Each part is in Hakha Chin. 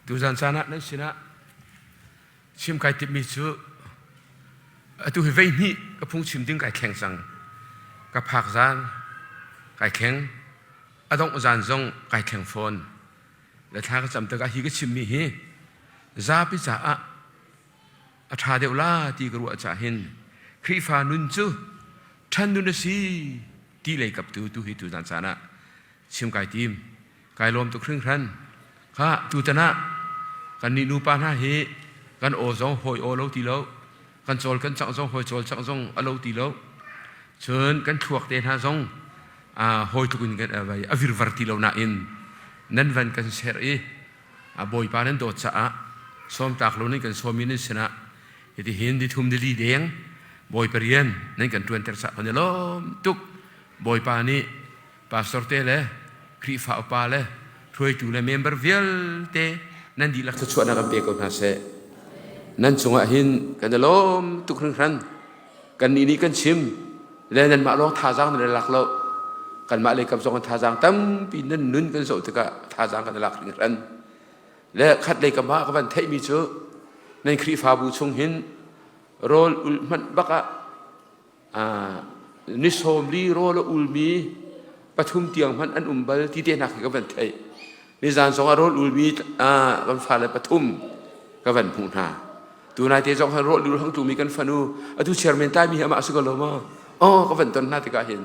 Tuzan caan ah nan sinah chim kai timhmi cu atu hi vei hnih ka phungchim ding kai thleng cang. Ka phak zan kai thleng, a dongh zan zong kai thleng fawn. Le thla ka cam tikah hi ka chimmi hi zapi caah a ṭha deuh la ti ka ruah caah hin Khrihfa nun cu ṭhan nun a si ti lei kap tu tu hi tuzan caan ah chim kai tim. Kai lawm tuk hringhran. Kha tutan ah kannih nupa hna hi kan aw zong hawi aw lo ti lo, kan cawl kan cangh zong hawi cawl cangh zong a lo ti lo. Cun kan thluak te hna zong hawi tluk in kan a virvar ti lo nain nan van kan ser i Bawipa nan dawt caah sawmtlak lo nan kan sawmi nan sinah hitihin nithum nili deng Bawipa rian nan kan ṭuanter caah kan i lawm tuk. Bawipa nih pastor te le Khrihfa upa le hruaitu le member vialte nan dihlak thluachuahnak kan pe ko hna seh. Nan cungah hin kan i lawm tuk hringhran. Kannih nih kan chim le nanmah lawng thazaang nan i lak lo. Kanmah lei kam zong thazaang tampi nan nun kan zoh tikah thazaang kan i lak hringhran. Le khat lei kam ah ka van theihmi cu nan Khrihfabu chung hin rawl ulh hmanh bak ah ni sawmli rawl a ulmi pathum tiang hmanh an um bal ti te hna khi ka van theih. Nizan zong ah rawl ulmi kan fale pathum ka van hmuh hna. Tunai te zong han rawl ul hang tlumi kan fanu atu chairman taimi hi amah si ko lo maw? Oh ka van ton hna tikah hin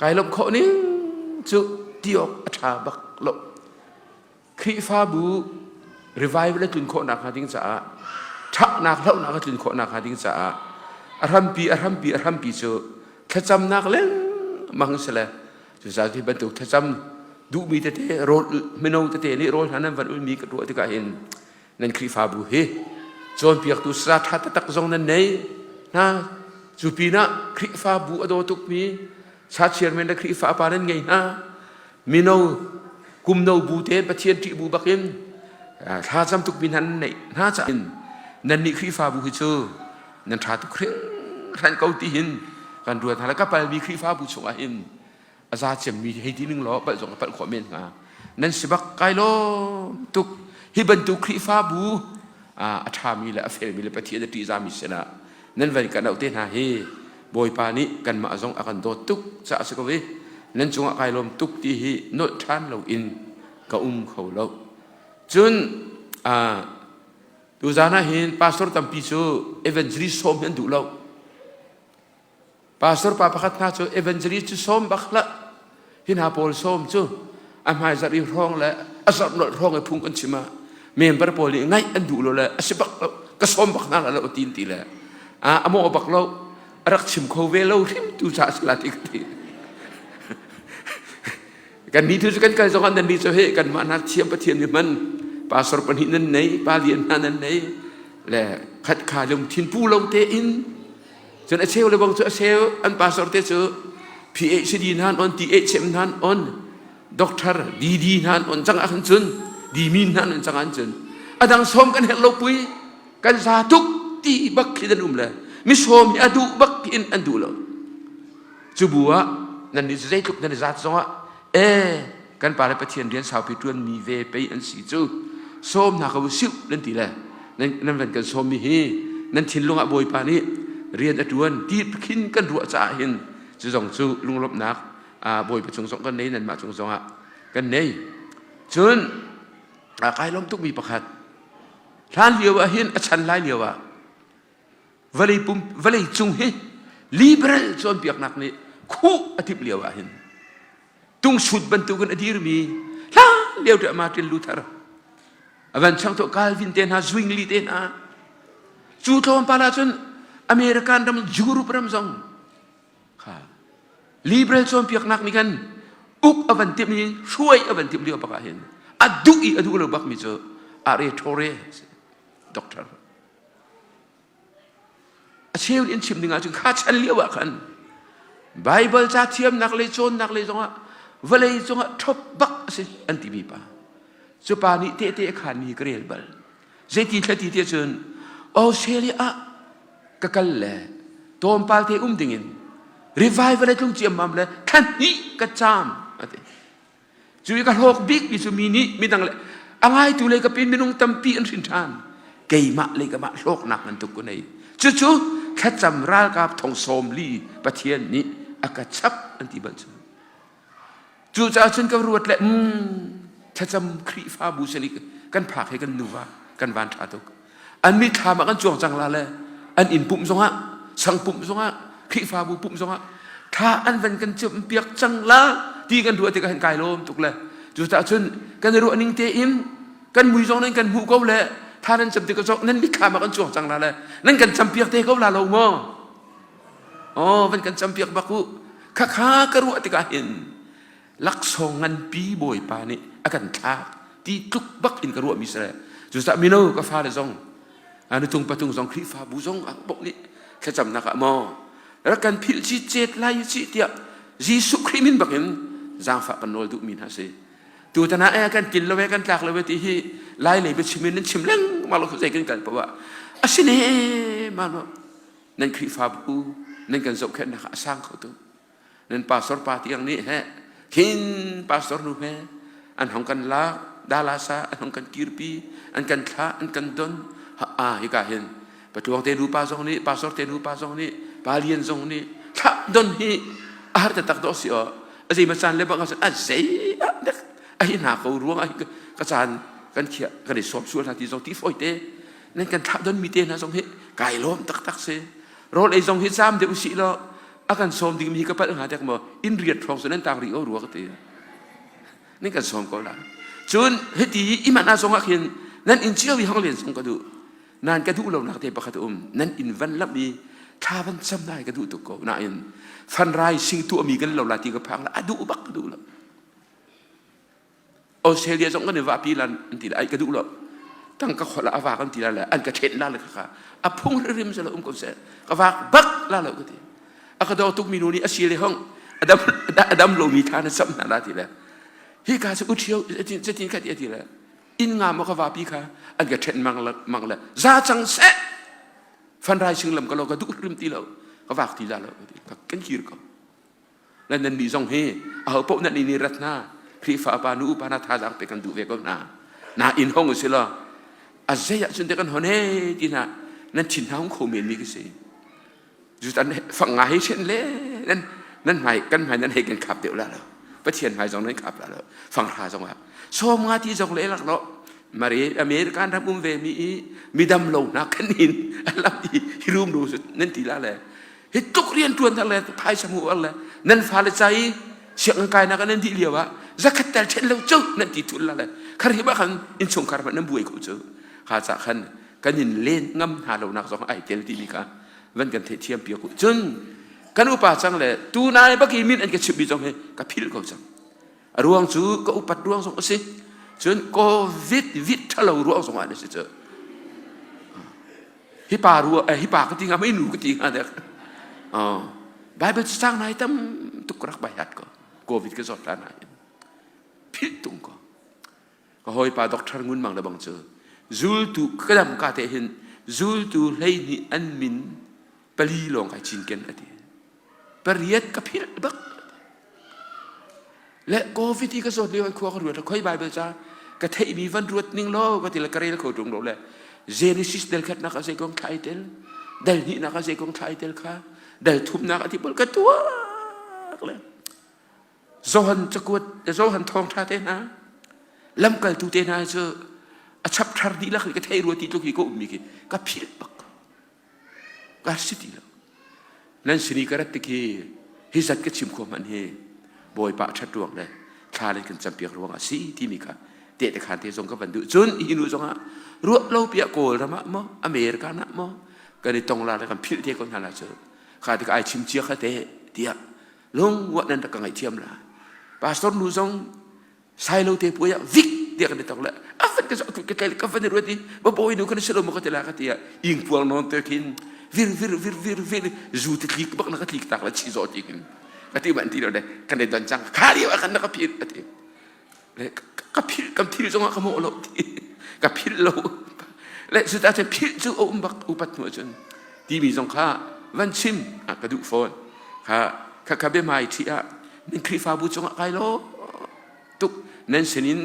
kai lawmh khawh ning cu ti awk a ṭha bak lo. Khrihfabu revival a tlun khawhnak hnga ding caah ṭhaknak hlauhnak a tlun khawhnak hnga ding caah a hrampi a hrampi a hrampi cu thlacamnak lengmang si le cucaah hi bantuk thlacam duhmi tete rawl mino tete nih rawl hna nan van ulmi ka ruah tikah hin nan Khrihfabu hi cawnpiaktu sa ṭha taktak zong nan nei hna cu pinah Khrihfabu a daw tukmi sa chairman le Khrihfa pa nan ngei hna mino kumno bu te Pathian ṭih bu bakin thlacam tukmi hna nan neih hna caah nan nih Khrihfabu hi cu nan ṭha tuk hringhran ko ti hin kan ruat hna le ka palmi Khrihfabu chungah hin a za cemmi hei ti ning law palh zong ka palh khawh men hnga nan si bak kai lawm tuk hi bantuk Khrihfabu a ṭhami le a felmi le Pathian a ṭihzami sinah nan van kan auh te hna hi Bawipa nih kanmah zong a kan dawt tuk caah a si ko i nan cungah kai lawm tuk ti hi nolh ṭhan loin ka um kho lo. Cun tuzaan ah hin pastor tampi cu evangelist sawm hi an duh lo. Pastor pa pakhat hna cu evangelist cu sawm bak hlah. Hi hna pawl sawm cu a hmaizarh i hrawng le a zarh nolh hrawng i phung kan chim ah member pawl nih ngaih an duh lo le a si bak lo ka sawm bak hna lo ti ti le a mawh bak lo a rak chim kho ve lo hrim tu ca si la ti ka ti kan ni tu cu kan kal zong ah nan ni cu he kan mah hna thiam pathian mi hman pastor pahnih nan nei pa lian hna nan nei le khat kha lungthin pu lo te in Cun a cheu le bang cu a cheu an pastor te cu PhD hna an on, THM hna an on, doctor DD hna an on cang ah khan cun dimi hna an on cang ah cun a dang sawm kan herh lo pui kan za tuk ti bak khi an um le mi sawm hi a duh bak in an duh lo cu bu ah nan nih zeitluk nan i zat zong ah e kan pa le Pathian rian saupi ṭuan mi ve pei an si cu sawm hna ko siu nan ti le nan van kan sawm mi hi nan thinlung ah Bawipa nih rian a ṭuan ti khin kan ruah caah hin cu zong cu lunglawmhnak Bawipa cung zong kan nei nanmah cung zong ah kan nei cun kai lawm tukmi pakhat hlan lio ah hin a chan lai lio ah vawlei pum vawlei cung hi liberal cawnpiaknak nih khuh a timh lio ah hin tungsut bantukin a dirmi hlan lio te Martin Luther a van chang to Calvin te hna Zwingli te hna cu tlawmpal ahcun American ram Europe ram zong kha liberal cawnpiaknak nih khan uk a van timh i hruai a van timh lio bak ah hin a duh i a duh lo bakmi cu Are Thore doctor A cheu in chim ding ahcun kha chan lio ah khan Bible ca thiamnak le cawnnak le zongah vawlei cungah ṭhop bak a si an timi pa. Cu pa nih tehte a khanmi ka rel bal. Zeiti thlati ti cun Australia ah ka kal le tlawmpal te um dingin revival le tlung ciammam le thla hnih ka caam a ti. Cu i ka hlawk bikmi cu mi nih midang le A ngaitu lei ka pin minung tampi an hrin ṭhan. Keimah le kamah hlawknak ngan tuk ku nei. Cucu thlacam ralkap thong 40 Pathian nih a ka chap an ti bal cu. Cucaah cun ka ruat le thlacam Khrihfabu sali kan phak he kan nuva kan van ṭha tuk. An mitthlam ah kan cuang cang la le an inn pumh zongah sang pumh zongah Khrihfabu pumh zongah thla an van kan piak cang la ti kan ruah tikah hin kai lawm tuk le cucaah cun kan i ruah ning tein kan mui zong nan kan hmuh ko le tha nan cam tik zong nan mitthlam ah kan cuang cang la le nan kan campiak te ko la lo maw Oh, van kan campiak bak u. Khakha ka ruah tikah hin laksawng nganpi Bawipa nih a kan thlak ti tluk bak in ka ruahmi si. Cucaah mino ka fale zong nutung patung zong Khrihfabu zong ah bok nih thlacamnak ah maw rak kan philh ci cet lai ci tiah Jesuh Khrih min bak in zaangfah kan nawl duhmi hna si. Tutan ah eh kan tlin lo eh kan tlak lo eh ti hi lai lei biachim in nan chim lengmang lo zei kan kal poah ah asine ma lo nan Khrihfabu nan kan zohkhenhnak ah a sang kho tuk. Nan pastor pa tiang nih he khin pastor nu he an hong kan lak Dallas ah an hong kan kirpi an kan thlah an kan don a hika hin patluang te nu pa zong nih pastor te nu pa zong nih pa lian zong nih thlah don hi a har taktak dawh si aw a zei ma caan le bang a zei ah dek a hi hna ko ruang ah ka caan kan khiah kan i sawm sual hna ti zong ti fawi te nan kan thlah don mi te hna zong hi kai lawm taktak si rawl ei zong hi caam deuh usih law a kan sawm ding mi hi ka palh hnga dek maw inn riat hrawng cu nan tang rih ko rua ka ti nan kan sawm ko la cun hiti i man ah zong ah khin nan inn cio i hong len zong ka duh nan ka duh lo nak te pakhat um nan inn van lamh i thla van cam nai ka duh tuk ko nain fanrai sing tuah mi kan lo la ti ka phang la a duh bak ka duh lo Australia zong kan i vahpi lan an ti lai ka duh lo tangka khol ah a vak an ti lai le an ka ṭhen la le kha a phung rim selo um ko seh ka vak bak la lo ka ti a ka daw tuk mi nu nih a si le hong adam adam lo mi tha na sam hna la ti le hi ka cu uthio cetin kha ti a ti le inn nga maw ka vapi kha an ka ṭhen mang le mang le za cang seh fanrai sing lam ka lo ka duh rim ti lo ka vak ti la lo ka kan kir ko Le nannih zong hi aho paoh nan inn i rat hna Khrihfa pa nu upa hna thazaang pek kan duh ve ko hna. Na inn hong u si law a zei ah cun te kan hon he ti hna nan thin hna hung kho men mi ka si. Jutan fang nga he chen le nan nan hmai kan hmai nan hei kan khap deuh la lo. Pathian hmai zong nan khap la lo. Fang hra zong ah sawm nga ti zong le lak lo. Mari American ram um ve mi i midam lo hna kan in lam i hirum ru nan ti la le hi tluk rian ṭuan le phaisa hmu le nan fale ca i sianginn kainak nan dih lio ah zakhat tel ṭhen lo cu nan ti thul la le khar hi bak khan innchungkhar hmanh nan buai ko cu kha ca khan kan in len ngam hna lo nak zong ai tel timi kha van kan theihthiam piak u cun kan upa cang le tu nai bak i min an ka chimh mi zong hi ka philh ko cang A ruang cu ka upat ruang zong a si. Cun COVID vit ṭhalo ruang zong ah na si cu. Hi pa rua eh, hi pa ka ti hnga mei nu ka ti hnga dek. Oh. Bible cacang nai tam tuk rak bai hat ko. COVID ka zawt hlan ah hin. Philh tung ko. Ka hawipa doctor ngun mang le bang cu zultu ka dam ka te hin zultu 12 an min pali lawng kai cinken a ti. Pariat ka philh bak. Le COVID hi ka zawt lio khua ka ruat khoi Bible ca ka theihmi van ruat ning law ka ti le ka rel kho ṭung lo le Genesis del khatnak a zei kong thla ai tel dal hnihnak a zei kong thla ai tel kha dal thumnak a ti pawl ka tuak le Johan cakuat Johan thawngṭha te hna lamkaltu te hna cu a chapter dihlak ka thei rua ti tluk hi ka ummi khi ka philh bak ka si ti lo nan sin i ka rat tik hi hi zat ka chim khawh hmanh hi bawipa ṭhat ruang le thla le kan campiak ruang ah si timi kha tehte khan te zong ka van duh cun hi nu zong ah ruah lo piah kawl ram ah maw America ah maw kan i tong la le kan philh te ko hna la cu kha tik ai chim cia kha te tiah lung wa nan rak ka ngaihthiam la pastor nu zong sailo te puai ah vik tiah kan i tok le a van ka ka tlai ka van i ruat i babawi nu kan si lo maw ka ti la ka ti ah ingpuang nawn te khin vir vir vir vir vir zu te tlik bak na ka tlik tak la chi zaw ti kin ka ti man ti lo le kan i don cang kha lio ah kan na ka phil a ti le ka phil kan phil zong ah ka mawh lo ti ka phil lo le cu ta cun phil cu a um bak upat hnu cun timi zong kha van chim a ka duh fawn kha kha kha biahmai ṭhi ah nan Khrihfabu cungah kai lo tuk nan sinin.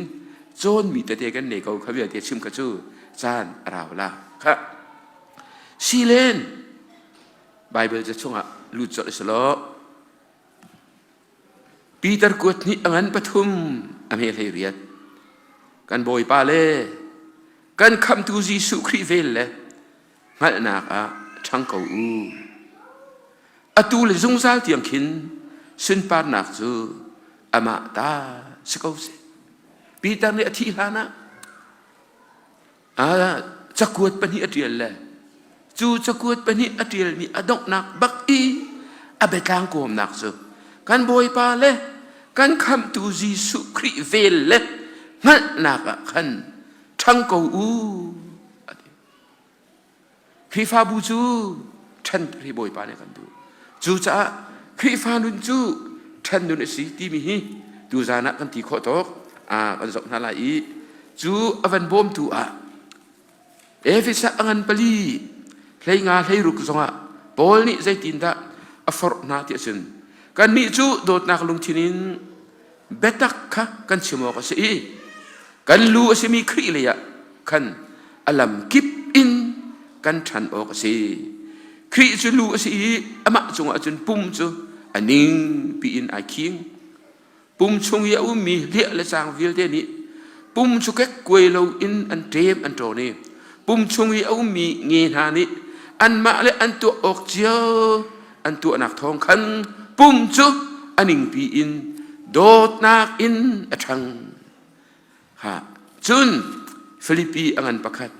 Cawnmi tete kan nei ko kha vialte chim kha cu caan a rau la. Kha silen Bible ca chungah lut colh si law Peter kuat nih a ngan pathum a hme hlei riat. Kan Bawipa le kan khamtu Jesuh Khrih vel le hngalhnak ah ṭhang ko u. Atu le zungzal tiang khin sunparnak cu amah ta si ko seh. Peter nih a thih hlan ah cakuat pahnih a ṭial le cu cakuat pahnih a ṭialmi a donghnak bak i a biatlang kawmnak cu kan Bawipa le kan Khamhtu Jesuh Khrih vel le hngalhnak ah khan ṭhang ko u a ti. Khrihfabu cu ṭhen hi Bawipa nih kan duh. Cucaah Khrihfa nun cu ṭhen nun a si timi hi tuzan ah kan ti khawh tawk kan zoh hna lai i cu a van bawmtu ah Efesa a ngan pali hlei nga hlei ruk zongah Paul nih zeitindah a forh hna ti ahcun kannih cu dawtnak lungthin in biatak kha kan chim awk a si i kan lu a simi Khrih lei ah khan a lam kip in kan ṭhan awk a si. Khrih cu lu a si i amah cungah cun pum cu a ning piin ai khing. Pum chung i a ummi hliah le caang vialte nih pum cu kekkuai loin an ṭem an ṭawn i pum chung i a ummi nge hna nih anmah le an tuah awk cio an tuahnak thawng khan pum cu a ningpi in dawtnak in a ṭhang. Ha. Cun Filipi a ngan pakhat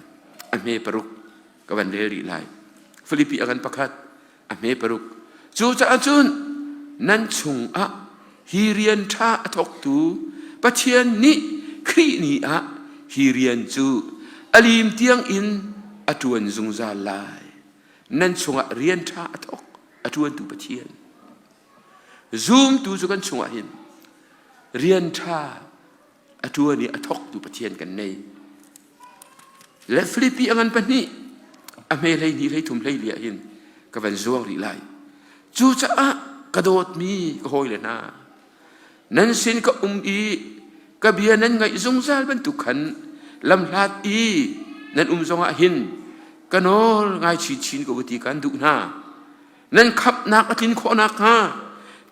a hme paruk ka van rel rih lai. Filipi a ngan pakhat a hme paruk. Cucaah cun nan chungah hi rian ṭha a thawktu Pathian nih Khrih ni ah hi rian cu a lim tiangin a ṭuan zungzal lai. Nan chungah rian ṭha a thawk a ṭuantu Pathian. Zumtu cu kan chungah hin rian ṭha a ṭuan i a thawktu Pathian kan nei. Le Filipi a ngan pahnih a hme hlei hnih hlei thum hlei li ah hin ka van zuang rih lai. Cucaah ka dawtmi ka hawile hna, nan sin ka um i ka bia nan ngaih zungzal bantuk khan lamhlat i nan um zongah hin ka nawl ngai chinchin ko ti kan duh hna. Nan khamhnak a tlin khawh nakhnga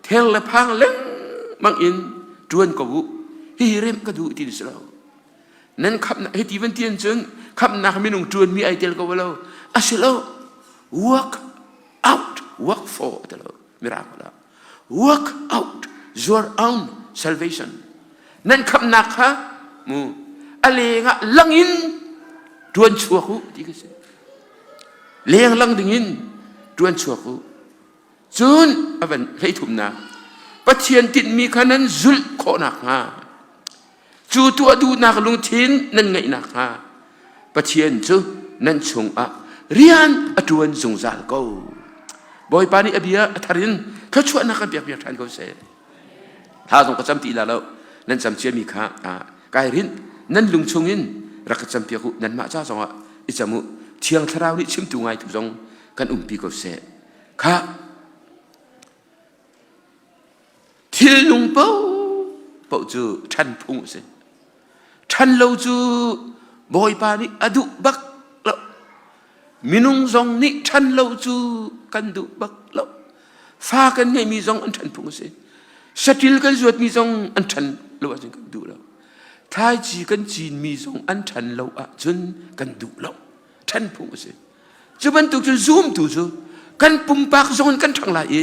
theng le phang lengmang in ṭuan ko u. Hihi remh ka duh ti si lo. Nan khamhnak hi ti van ti cun khamhnak minung ṭuanmi ai tel ko lo. A si lo. Work out, work for ti lo. Mirang la. Work out your own salvation. Nan khamhnak kha mu a lengah langin ṭuan chuak u ti ka si. Lenglang dingin ṭuan chuak u. Cun a van hleithumnak Pathian tinhmi kha nan zulh khawh nakhnga cu tuah duhnak lungthin nan ngeih nakhnga Pathian cu nan chungah rian a ṭuan zungzal ko. Bawipa nih a bia a thar in thluachuahnak kan pek piak ṭhan ko seh. Thla zong ka cam ti la lo. Nan cam ciami kha kai rinh nan lung chungin rak ka campiak u nanmah ca zongah i cam u thiang thlarau nih chimtu ngaitu zong kan umpi ko seh kha thil nung paoh cu ṭhan phung a si ṭhan lo cu bawipa nih a duh bak lo minung zong nih ṭhan lo cu kan duh bak lo fa kan ngeihmi zong an ṭhan phung a si saṭil kan zuatmi zong an ṭhan lo ahcun kan duh lo thlaici kan cinmi zong an ṭhan lo ahcun kan duh lo ṭhan phung a si Cu bantuk cun zumtu cu kan pumpak zong in kan ṭhang lai i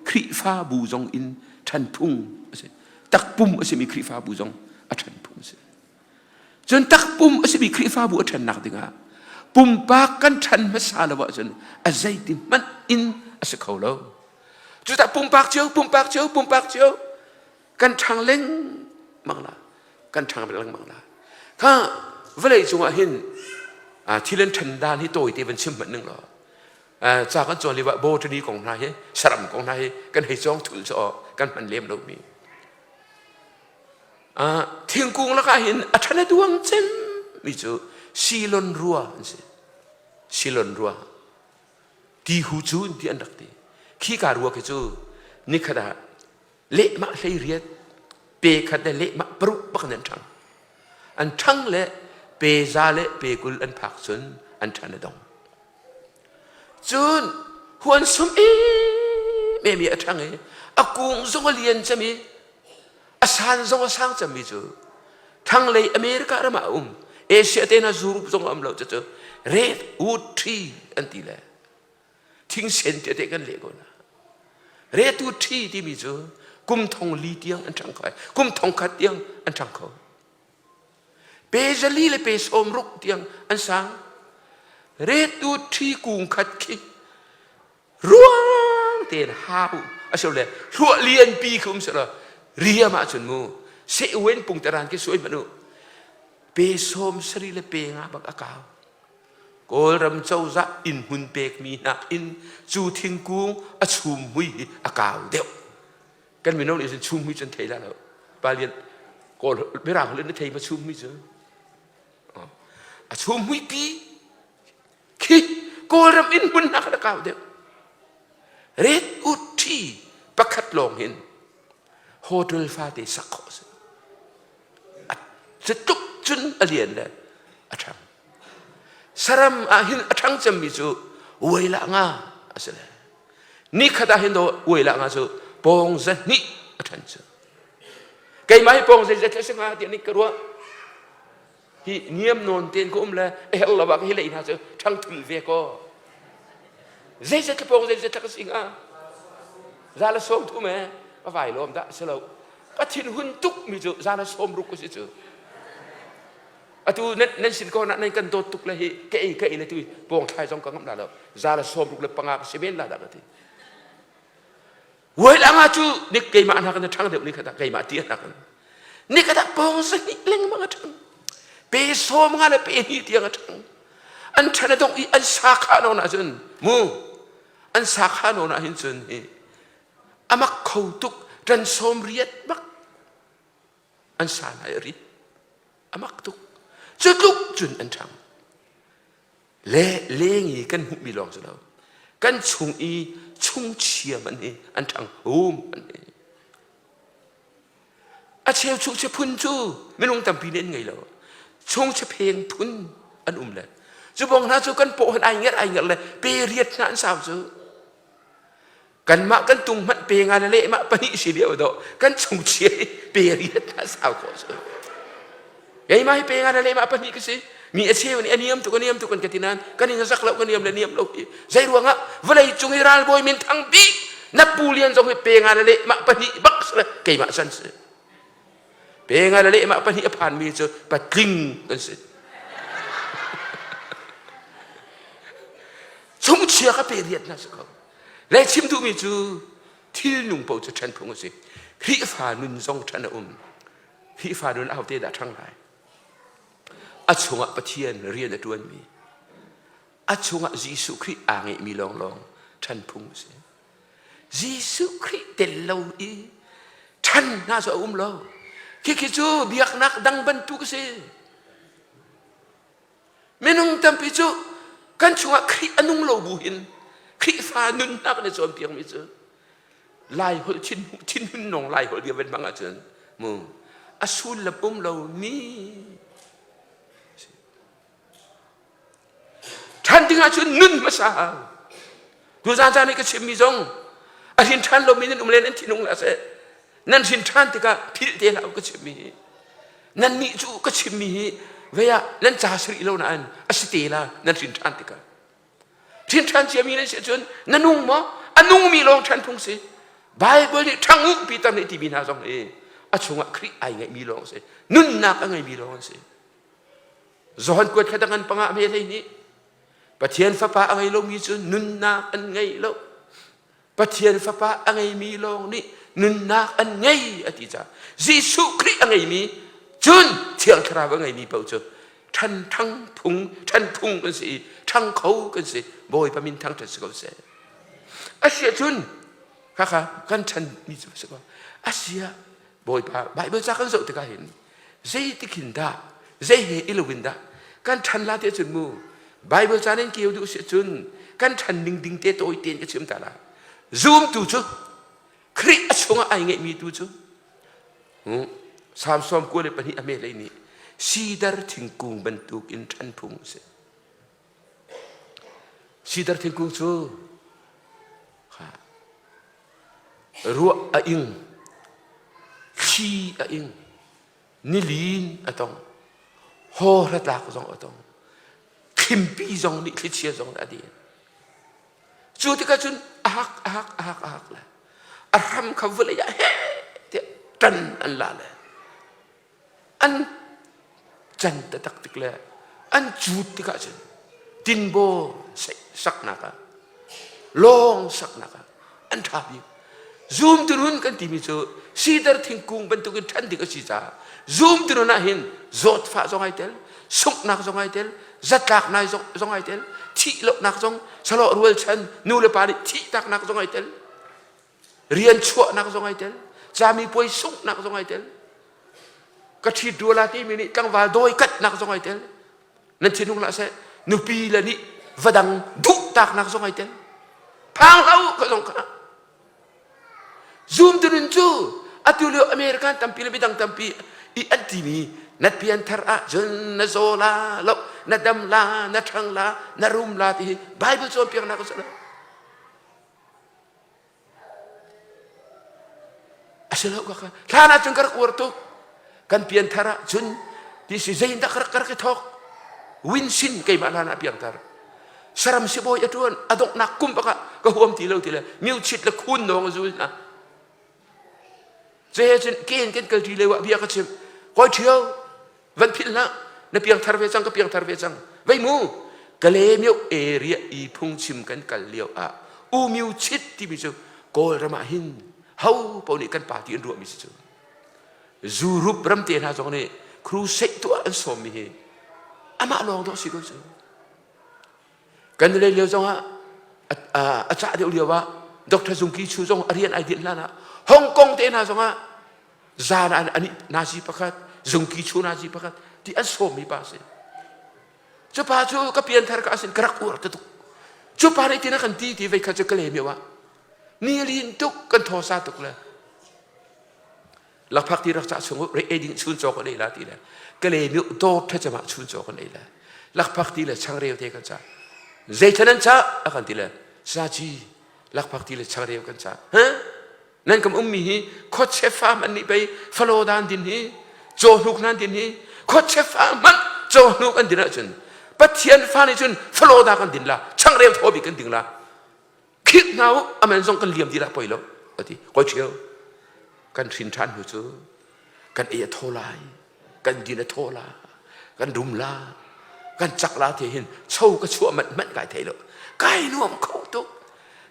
Khrihfabu zong in ṭhan phung a si. Takpum a simi Khrihfabu zong a ṭhan phung a si. Cun takpum a simi Khrihfabu a ṭhannak dingah pumpak kan ṭhan hmasa lo ahcun a zeiti hmanh in a si kho lo. Cucah pumpak cio, pumpak cio, pumpak cio kan ṭhang lengmang la kan ṭhang lengmang la kha vawlei cungah hin thil an ṭhan dan hi tawite van chim hmanh ning law ca kan cawn lio ah botany kong hna hi saram kong hna hi kan hei cawng thul cu kan hman lem lomi thingkung lakah hin a ṭhan a duang cem mi cu silon rua an si silon rua ti hu cu ti an rak ti khi ka rua khi cu nikhat ah lehmah 18 pe khat le lehmah paruk bak nan ṭhang. An ṭhang le pe za le pe 20 an phak cun an ṭhan a dong. Cun huan sum em i a ṭhang i a kung zong a lian cem i a san zong a sang cemmi cu thlanglei America ram ah a um. Asia te hna Europe zong a um lo cucu redwood tree an ti le thingsen te te kan leh ko na. Redwood tree timi cu kum thong li tiang an ṭhang kho kum thong khat tiang an ṭhang kho. Pe 4 le pe 60 tiang an sang. Redwood tree kung khat khi ruang tein hau asilole hluah lianpi khi um selaw riam ahcun mu seh wen pung teran khi suai hmanh u pe 70 le pe 5 bak a kau. Kawlram cozah inn hmun pekmi nakin cu thingkung a chum mui hi a kau deuh. Kan mino nih cun chum mui cu an thei la lo. Pa lian Kawl Mirang holh in na thei ma chum mui cu? A chum mui pi khi Kawlram inn hmun nak a kau deuh. Red ut ṭhi pakhat lawng hin hotel fate sak khawh a si. A tluk cun a lian le a ṭhang. Saram ah hin a ṭhang cemmi cu uailah nga a si le. Nikhat ah hin daw uailah nga cu pawng 200 a ṭhan cu. Keimah hi pawng zeizat a si hnga tiah nih ka ruah. Hi niam nawn tein ka um le a herh lo ah ka hi lei hna cu ṭhang thul ve kaw. Zeizat ka pawng zeizat ka si hnga? 130 e a vai lawm dah si lo. Ka thin hun tuk mi cu 160 ka si cu. Atu nan nan sin ko na nan kan dawt tuk le hi ka ei ka ei le tu pawng thlai zong ka ngamh la lo 165 ka si men la dah ka ti. Wai langa cu nik keimah hna kan ṭhang deuh ni khat ah keimah ti hna kan ni khat ah pawng 2 lengmang a ṭhang pe 50 le pe 2 tiang a ṭhang an ṭhan a dong i an sa kha nawn ah cun mu an sa kha nawn ah hin cun hi amak kho tuk ṭan 80 bak an sa lai a rit a mak tuk cu tluk cun an ṭhang le leng i kan hmuhmi lawng si lo kan chung i chungchia man hi an ṭhang hum an hi a cheu chungchia phun cu minung tampi nih an ngei lo chungchia pheng phun an um le cu bong hna cu kan paw han ai ngerh ai ngerh le pe riat hna an sau cu Kanmah kan tung hmanh pe nga le lehmah pahnih si lio dawh kan chungchia hi pe riat hna sau khawh cu. Keimah hi pe nga le lehmah pahnih ka si. Mi a cheu nih a niam tuk a niam tuk kan ka ti nain kan in zak lo ka niam le niam lo hi. Zei ruangah vawlei cung i ralbawi min thang bik na pu lian zong hi pe nga le lehmah pahnih bak si le keimah san si. Pe nga le lehmah pahnih a phanmi cu patling kan si. Chungchia ka pe riat hna si ko. Le chim duhmi cu thil nung paoh cu ṭhen phung a si. Khrihfa nun zong ṭhen a um. Khrihfa nun ahote dah ṭhang lai? A chungah Pathian rian a ṭuanmi, a chungah Jesuh Khrih aa ngeihmi lawnglawng ṭhen phung a si. Jesuh Khrih tel lo i ṭhan hna cu a um lo. Khikhi cu biaknak dang bantuk a si. Minung tampi cu kan chungah Khrih a nung lo bu hin Khrihfa nunnak na cawnpiakmi cu Lai holh thin thinhun nong Lai holh bia van hmang ahcun mu a sullam um lo mi ṭhan ding ahcun nun hmasa hau tuzaan caan i ka chimmi zong a hrin ṭhan lomi nan um len an thinung hlah seh Nan hrin ṭhan tikah philh te hlah u ka chimmi hi. Nannih cu ka chimmi hi vei ah nan ca si rih lo nain a si te la nan hrin ṭhan tikah. Hrin ṭhan ciami nan si ahcun na nung maw? A nungmi lawng ṭhan phung si. Bible nih ṭhang u Peter nih timi hna zong hi a chungah Khrih ai ngeihmi lawng si. Nunnak a ngeimi lawng an si. Johan kuat kha dangan panga me hlei nih Pathian fapa a ngei lomi cu nunnak an ngei lo. Pathian Fapa a ngeimi lawng nih nunnak an ngei a ti caah Jesuh Khrih a ngeimi cun Thiang Thlarau a ngeimi paoh cu ṭhan ṭhang phung ṭhan phung kan si i ṭhang kho kan si Bawipa min thangṭhat si ko seh. A si ahcun khakha kan ṭhan mi cu si ko. A si ah Bawipa Bible ca kan zoh tikah hin zeitik hin dah zei he i lo in dah kan ṭhan la te cun mu Bible ca nan keu duh si cun kan ṭhan ning ding te tawi tein ka chim ta la zumtu cu Khrih a chungah ai ngeihmi tu cu Psalm 92 a me lei nih. Sidar thingkung bantuk in ṭhan phung a si. Sidar thingkung cu ruah a ing, thli a ing, nilin a tong, haw hratlak zong a tong, thlimpi zong nih thlichia zong nih a den. Cu tikah cun a hak a hak a hak a hak le a hram kha vawlei ah heh tiah ṭan an la le an can taktak tik le an cut tikah cun tinbaw saknak ah lawng saknak ah an ṭha bik. Zumtu kan timi cu sidar thingkung bantukin ṭhan ding a si caah zumtu nun ah hin zawtfah zong ai tel, sunghnak zong ai tel, zatlaknak zong ai tel, thih lohnak zong, salawh rualchan nu le pa nih thihtaknak zong ai tel, rian chuahnak zong ai tel, camipuai sunghnak zong ai tel, ka ṭhit rua la timi nih tlangval dawi katnak zong ai tel, nan thinhung hlah seh nupi le nih va dang duh taknak zong ai tel phang hlah ka zong kha zoom tunun cu atu lio American tampi le midang tampi i an timi na pian thar ah cun na zaw la lo na dam la na ṭhang la na rum la ti hi Bible cawnpiaknak a si lo A si lo ka kha. Hlan ah cun ka rak uar tuk. Kan pianthar ah cun ti si zeidah ka rak ka rak i thawk. Winsin keimah hlan ah piangthar. Saram sibawi a ṭuan a donghnak kum bak ah ka huam ti lo ti le miuchit le khun nawng a zul hna. Cu he cun ke in kan kal ṭi lio ah bia ka chimh. Kawi ṭhio van philh hlah na piangthar ve cang ka piangthar ve cang vei mu Kalaymyo area i phungchim kan kal lio ah U Myu Chit timi cu Kawlram ah hin ho paoh nih kan party an ruahmi si cu Zurup ram te hna zong nih crusade tuah an sawmmi hi amah lawng dawh si ko cu kan lei lio zong ah a cah deuh lio ah Dr. Zungki Chu zong a rian ai dinh hlan ah Hong Kong te hna zong ah zan ah ani nazi pakhat zungki chu nazi pakhat ti an sawmmi pa si cu pa cu ka pianthar ka asin ka rak uar tuk cu pa nih tina kan ti ti vei kha cu ka le mi wa ni lin tuk kan thaw sa tuk le lakphak ti rak ca chung re eding chun chaw kan ei la ti le ka le mi dawt tha chama chun chaw kan ei la lakphak ti le changreu te kan cha zei thanan cha a kan ti le sa chi lakphak ti le changreu kan cha ha Nan kam ummi hi khuachia fa hmanh nih pei falo dan din hi cawhnuk nan din hi khuachia fa hmanh cawhnuk an din ahcun Pathian fa nih cun falo da kan din la changreu thaw bik kan ding la khirh hna u amen zong kan liam dih la poi lo ati koi ṭhio kan hrin ṭhan hnu cu kan ei a thaw lai kan din a thaw la kan rum la kan cak la te hin cho ka chuah manh manh kai thei lo kai nuam kho tuk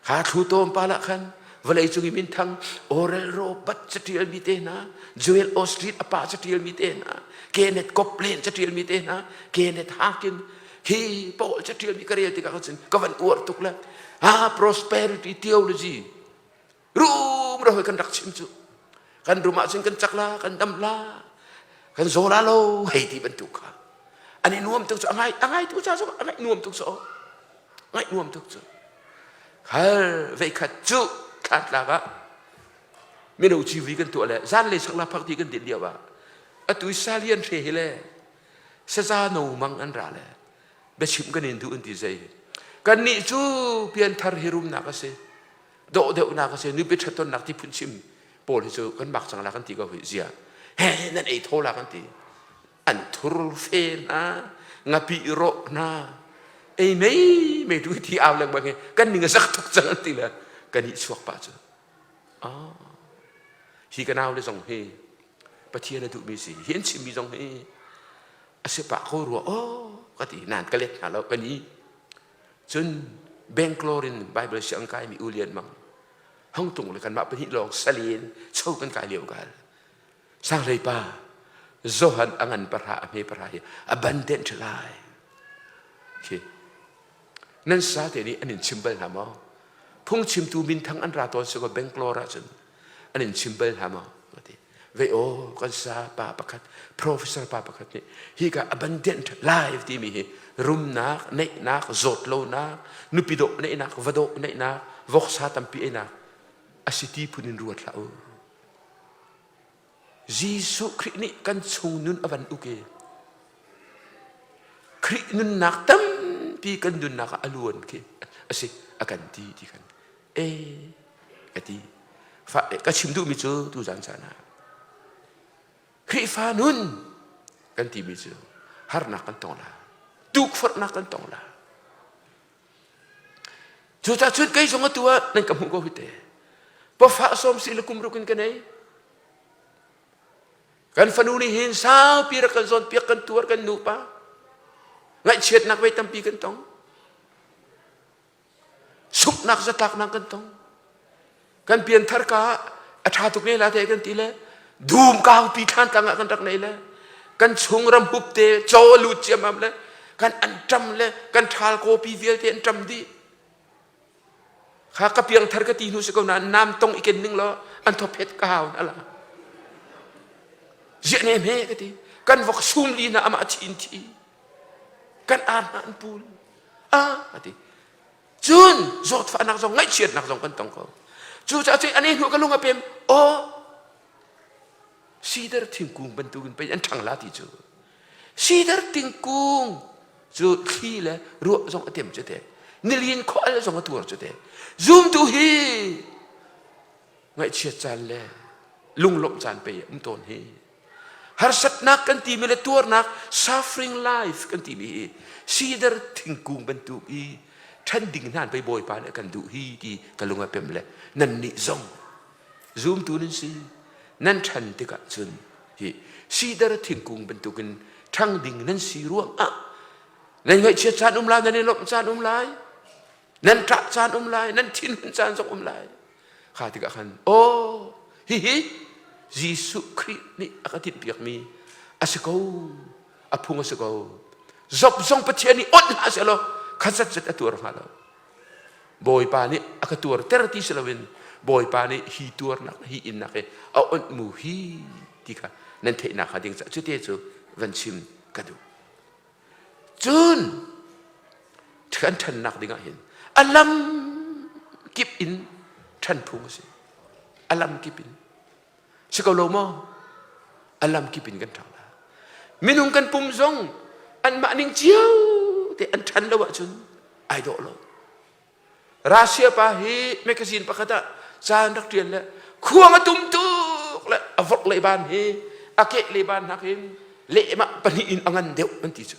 kha thlu tawm pa lah khan vawlei cung i minthang Oral Robert catial mi te hna Joel Osteen a pa catial mi te hna Kenneth Copeland catial mi te hna Kenneth Hagin hi pawl catial mi ka rel tikah cun ka van uar tuk le ah prosperity theology rum ra hoi kan rak chim cu kan rum ahcun kan cak la kan dam la kan zaw la lo hei ti bantuk kha an i nuam tuk cu a ngai a ngai tu ca zong a ngaih nuam tuk cu ngaih nuam tuk cu hal veikhat cu thlantlak ah mino civui kan tuah le zanlei sakla phak ti kan din lio ah atu salian hre hi le saza no mang an ra le biachim kan in duh an ti zei kannih cu pianthar hi rumnak a si dawh deuhnak a si nupi ṭhattonnak ti phun chim pawl hi cu kan mak cang la kan ti ko hi zia he nan ei thaw la kan ti an thur fe hna ngapi rawh hna ei mei mei tu thi au lengmang hi kan ning a zak tuk cang an ti le kan i chuak pah cu ah hi ka nau le zong hi Pathian a duhmi si hi an chimmi zong hi a si pah ko rua oh ka ti nan ka let hna lo kan i Cun Bangalore in Bible siang kaimi U Lian Mang Hong Tung le kanmah pahnih lawng salen cho kan kai lio ka Sanghlei pa Johan a ngan pahra a hme pahra hi a ban den ṭha lai. Khi nan sa te nih an in chim bal hna maw? Phungchimtu minthang an ra tawn si ko Bangalore ah cun an in chim bal hna maw? Ti. Vei aw kan sa pa pakhat professor pa pakhat nih hika abundant life timi hi rumnak neihnak zawt lonak nupi dawh neihnak va dawh neihnak voksa tampi einak a si ti phun in ruat hlah u Jesuh Khrih nih kan chung nun a van uk i. Khrih nunnak tampi kan nunnak ah a luan khi a si a kan ti ti kan e ka ti. Ka chim duhmi cu tuzan caan ah Khrihfa nun kan timi cu harnak kan tong la, tukforhnak kan tong la. Cucaah cun kei zong atu ah nan ka hmuh ko hi te. Pafa sawm si le kum ruk in ka nei. Kan fanu nih hin saupi rak kan zawnpiak kan tuar kan nupa. Ngaihchiatnak vei tampi kan tong. Sunghnak zatlaknak kan tong. Kan pianthar ka a ṭha tuk ne la te kan ti le dum kaupi thlan tlang ah kan rak nei le kan chung ram hup te chaw lut ciamam le kan an ṭam le kan ṭhal kawpi vialte an ṭam dih. Kha ka piangthar ka ti hnu si ko nain nam tong i ken ning law an thawphet ka hau na la. Ziah ne hme ka ti. Kan vok sum li na amah thi in thi. Kan ar hna an pul. Ah a ti. Cun zawtfahnak zong ngaihchiatnak zong kan tong ko. Cucaah cun ane hnu ka lung a pem. Aw sidar thingkung bantukin pei an ṭhang la ti cu. Sidar thingkung cu thli le ruah zong a tem cu te. Nilin khual zong a tuar cu te. Zumtu hi ngaihchiat caan le lunglawmh caan pei a um tawn hi. Harsatnak kan timi le tuarnak suffering life kan timi hi sidar thingkung bantuk i ṭhan ding hna pei Bawipa nih a kan duh hi ti ka lung a pem le nan nih zong zumtu nan si nan ṭhan tikah cun hi sidar thingkung bantukin ṭhang ding nan si ruangah nan ngaihchiat caan um lai nan i lawmh caan um lai nan ṭah caan um lai nan thinhun caan zong um lai Kha tikah khan aw hihi Jesuh Khrih nih a ka tinhpiakmi a si ko a phung a si ko Job zong Pathian nih onh hlah sehlaw kha zatzat a tuar hnga lo Bawipa nih a ka tuarter ti si loin Bawipa nih hi tuarnak hi innak hi a onh mu hi ti kha nan theihnak hnga ding caah cute cu van chim ka duh. Cun kan ṭhannak dingah hin a lam kip in ṭhan phung a si. A lam kip in. Si ko lo maw? A lam kip in kan ṭhang la. Minung kan pum zong anmah ning cio te an ṭhan lo ahcun ai dawh lo. Russia pa hi magazine pakhat ah caan rak ṭial le khuang a tum tuk le a vorh le ban hi a keh le ban nakin lehmah pahnih in a ngan deuh an ti cu.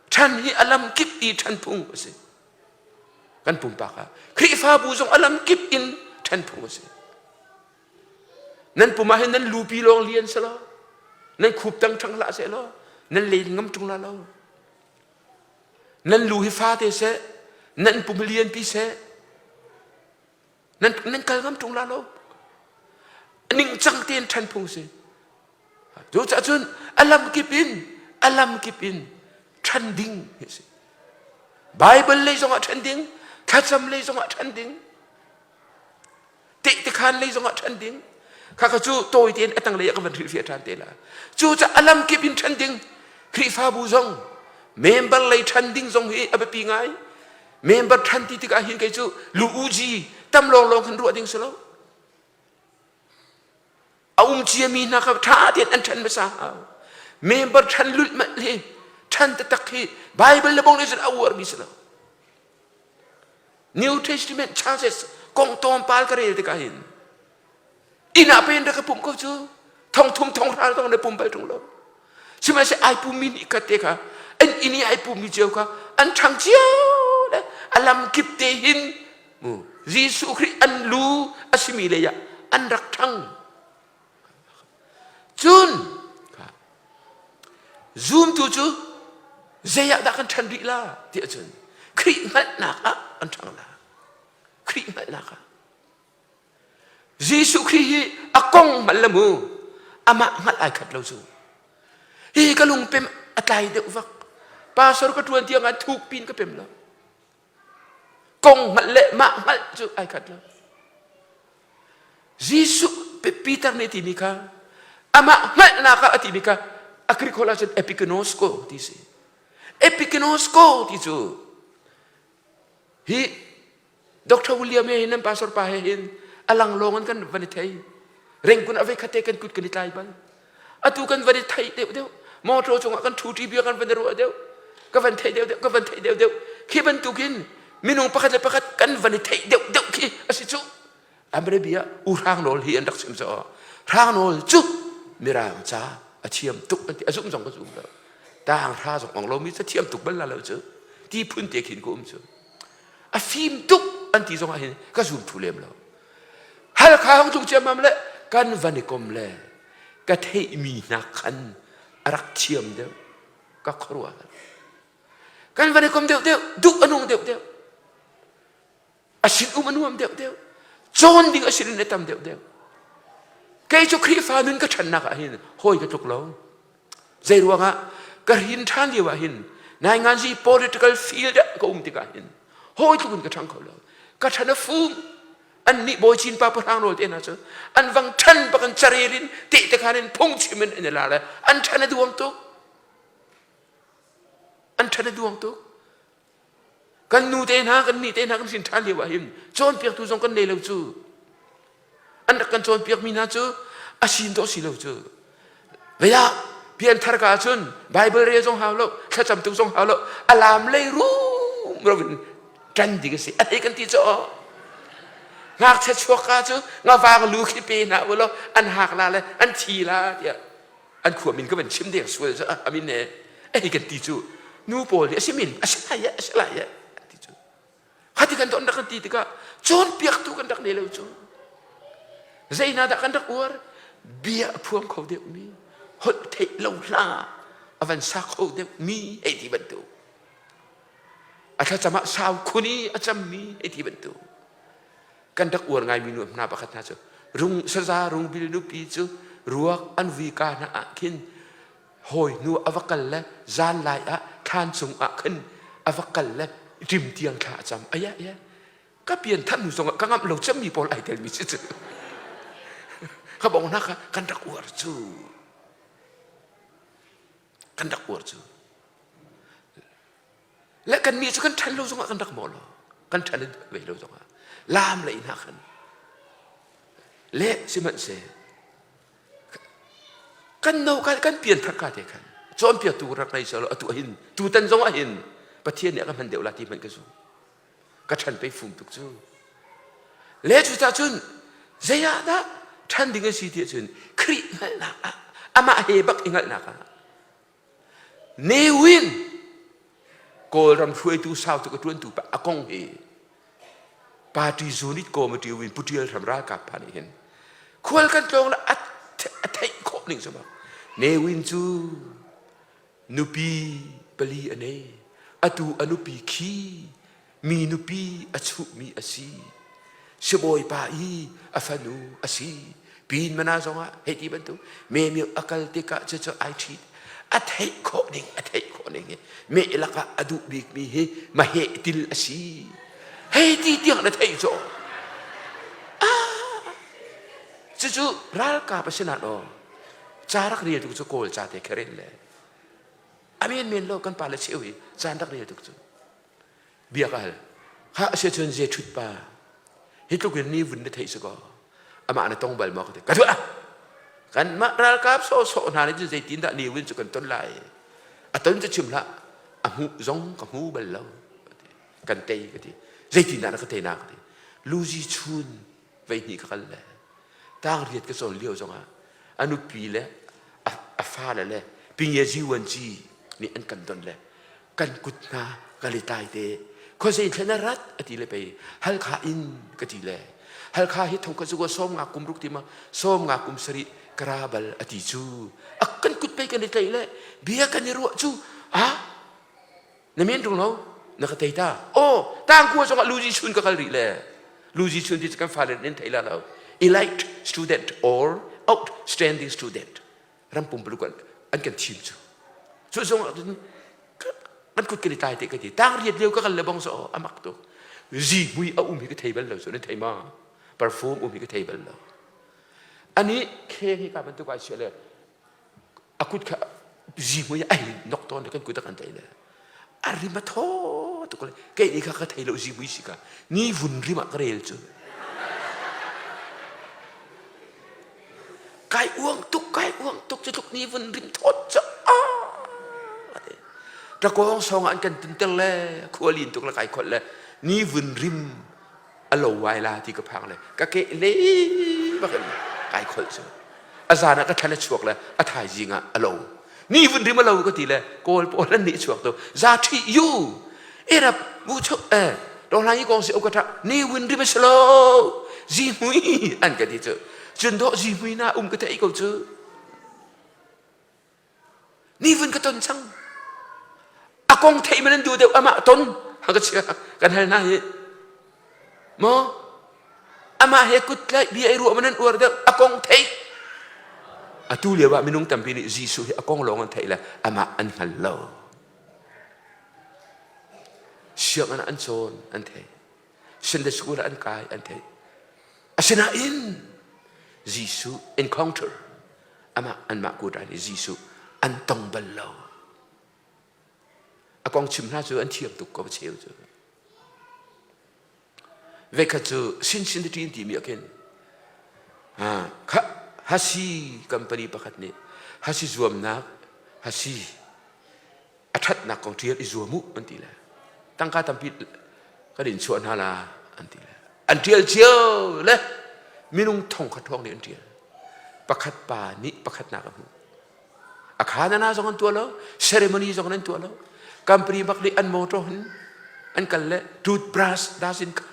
Ṭhan hi a lam kip i ṭhan phung a si. Kan pumpak ah Khrihfabu zong a lam kip in ṭhan phung a si. Nan pum ah hin nan lupi lawng lian selaw nan khup tang ṭhang hlah sehlaw nan len ngam ṭung la lo. Nan lu hi fate seh, nan pum hi lianpi seh, nan, nan kal ngam ṭung la lo. Ningcang tein ṭhan phung si. Cucaah cun a lam kip in, a lam kip in ṭhan ding hi si. Bible lei zongah ṭhan ding, thlacam lei zongah ṭhan ding, tehtekhan lei zongah ṭhan ding khakha cu tawi tein a tanglei ah ka van hrilhfiah ṭhan te la cucaah a lam kip in ṭhan ding Khrihfabu zong member lei ṭhan ding zong hi a biapi ngai member ṭhan ti tikah hin kei cu lu uji tam lawnglawng khan ruah ding si lo a um ciami hna kha ṭha tein an ṭhan hmasa hau member ṭhan lulhmalh hi ṭhan taktak hi Bible le bong nih cun a uarmi si lo New Testament churches kong tlawmpal ka rel tikah hin inn ah pen rak ka pumh ko cu thong thum thong hral zong na pum bal ṭung lo sihmanhsehlaw ai pummi nih khat te kha an inn i ai pummi cio kha an ṭhang cio le a lam kip te hin mu Jesuh Khrih an lu a simi lei ah an rak ṭhang Cun zumtu cu zei ah dah kan ṭhan rih la ti ahcun Khrih hngalhnak ah an ṭhang la. Khrih hngalhnak ah. Jesuh Khrih hi a kong hngal le mu amah hngalh ai khat lo cu. Hi ka lungpem a tlai deuh vak. Pastor ka ṭuan tiang ah thuk pin ka pem lo. Kong hngalh le mah hngalh cu ai khat lo. Jesuh Peter nih a timi kha amah hngalhnak ah a timi kha a Greek holh ahcun epiginosko ti si. Epiginosko ti cu hi Dr. William he hin nan pastor pa he hin a lang lawng in kan van i thei. Rengkun a vei khat te kan kut kan i tlai bal. Atu kan van i thei deuh deuh. Motor cungah kan ṭhu bia kan van i ruah deuh. Ka van theih deuh deuh, ka van theih deuh deuh. Khi bantukin minung pakhat le pakhat kan van i theih deuh deuh khi a si cu. Amre bia U Hrang Nawl hi an rak chim cu. Hrang Nawl cu Mirang ca a thiam tuk an ti. A zumh zong ka zum lo. Tang hra zong ong lomi ca thiam tuk bal la lo cu. Ti phun te khin ka um cu. A fim tuk an ti zong ah hin ka zum thu lem lo. Halkha hong tlung ciammam le kan van i kom le ka theihmi hna khan a rak thiam deuh ka khuaruah kan van i kom deuh deuh duh a nung deuh deuh a sin um a nuam deuh deuh cawn ding a sin in a tam deuh deuh kei cu Khrihfa nun ka ṭhannak ah hin hawi ka tluk lo zei ruangah ka hrin ṭhan lio ah hin nainganzi political field ah ka um tikah hin hawi tluk in ka ṭhang kho lo ka ṭhan a fum annih bawi cin pa pahrang rawl te hna cu an vang ṭhan bak in carel in tehte khan in phungchim in an i la le an ṭhan a duang tuk an ṭhan a duang tuk kan nu te hna kan ni te hna kan sin ṭhan lio ah hin cawnpiaktu zong kan nei lo cu an rak kan cawnpiakmi hna cu a sin dawh si lo cu Vea pianthar ka ahcun Bible rel zong hau lo thlacam tuk zong hau lo alam lei rum ro in ṭan ding a si a hei kan ti caw ngakchia chuak ka cu ngavang lu khi pe hna u law an hak la le an thi la tiah an khua min ka van chim deng sual cu amin ne a hei kan ti cu nu pawl nih a si min a si lai a si lai ti cu Hati kan don rak kan ti tikah cawnpiaktu kan rak nei lo cu. Zeina dah kan rak uar? Bia a phuang kho deuhmi, holh theih lo hla a van sa kho deuhmi hei ti bantuk. A thlacam ah sau khun i a cammi hei ti bantuk. Kan rak uar ngaimi nu hna pakhat hna cu rung saza rungbil nupi cu ruak an vui ka hna ah khin hawinu a va kal le zan lai ah thlan cung ah khan a va kal le rim tiang thla a cam aya aya ka pian than nu zong ka ngamh lo cemmi pawl ai telmi si cu ka bong hna kha kan rak uar cu kan rak uar cu le kan nih cu kan ṭhan lo zongah kan rak maw lo kan ṭhan ve lo zongah laam lei hna khan le sihmanhseh Kan no kan kan pianthar ka te khan cawnpiaktu rak ngei selaw atu hin tutan zong ah hin Pathian nih a ka hman deuh la ti hmanh ka zum. Ka ṭhan pei fum tuk cu. Le cucah cun zei ah dah ṭhan ding a si ti ahcun Khrih hngalhnak ah amah he bak i hngalhnak ah Ne Win Kawlram hruaitu sau tuk a ṭuantu pa a kong hi party unit committee win Pu Ṭial Hram ralkap pa nih hin khual kan tlawng le a theih khawh ning cu Ne Win cu nupi pali a nei atu a nupi khi mi nupi a chuhmi a si sibawipa i a fanu a si pin mana zongah hei ti bantuk me mi a kal tikah cu cu ai ṭhit a theih khawh ning a theih khawh ning hi me lakah a duh bikmi hi mahe til a si hei ti tiang na theih cu ah cucu ralkap a si na aw ca rak rel tu cu kawl ca te kha rel le a men men lo kan pa le cheu hi caan rak rel tuk cu bia ka hal ha a si cun je ṭhut pa hi tluk in ni vun na theih si kaw amah na tong bal maw ka ti ka tuah kanmah ralkap sawhsawh hna nih cun zeitin dah ni vun cu kan ton lai a ton cu chim hlah a hmuh zong ka hmu bal lo kan tei ka ti zeitin dah na ka tei na ka ti luzi chun vei hnih ka kal le tang riat ka cawn lio zongah a nupi le a fale le pingye ziwanci nih an kan don le kan kut hna kan i tlai te khuazei thlen a rat a ti le pei halkha in ka ti le halkha hi thong ka zu som nga kum ruk ti ma som nga kum sari kara bal a ti cu a kan kut pei kan i tlaih le bia kan i ruah cu a na men tung lo na ka tei ta oh tang kua zongah luzi chun ka kal rih le luzi chun ti kan fale nin thei la lo elite student or outstanding student ram pumpuluk an kan thim cu cu zong ah cun kan kut kan i tlai te ka ti tang riat lio ka kal le bong so amak tuk zi mui a um hi ka thei bal lo so na thei ma perfume um hi ka thei bal lo ani kheng hi ka bantuk ai sia le a kut kha zi mui ai nok ton le kan kut a kan tlai le a rim a thaw tuk le kei ni kha ka thei lo zi mui si ka ni vun rim ah ka rel cu kai uang tuk kai uang tuk cu tluk ni vun rim thawt cu ah. Ati. Tlakawng song an kan tunter le khualin tuk le kai kholh le ni vun rim a lo wai la ti ka phang le ka ke le bak in kai kholh cu. A zan ah ka thlan a chuak le a thaizing ah a lo. Ni vun rim a lo ka ti le kawl pawl an nih chuak tu za ṭhi yu erap mu chuk eh dohlan i kong si ka ṭha ni vun rim a si lo zi hmui an ka ti cu cun dawh zi hmui na um ka theih ko cu ni vun ka ton cang a kong theih man an duh deuh amah ton ka chia kan hal hna hi Maw? Amah he kut tlaih bia i ruah man an uar deuh a kong theih. Atu lio ah minung tampi nih Jesuh hi a kong lawng an theih le amah an hngal lo. Sianginn ah an cawn an theih. Sunday school ah an kai an theih. Asinain Jesuh encounter amah anmah kuta nih Jesuh an tong bal lo. A kong chim hna cu an thiam tuk ko cheu cu. Veikhat cu Cincinnati in timi ah khin hasi company pakhat nih hasi zuamnak hasi a ṭhatnak kong ṭial i zuam u an ti le tangka tampi kan in chuah hna la an ti le an ṭial cio le minung thong khat hrawng nih an ṭial pakhat pa nih pakhatnak a hmuh A khanana zong an tuah lo, ceremony zong an tuah lo. Company bak nih an motor hin an kal le toothbrush dazin khat,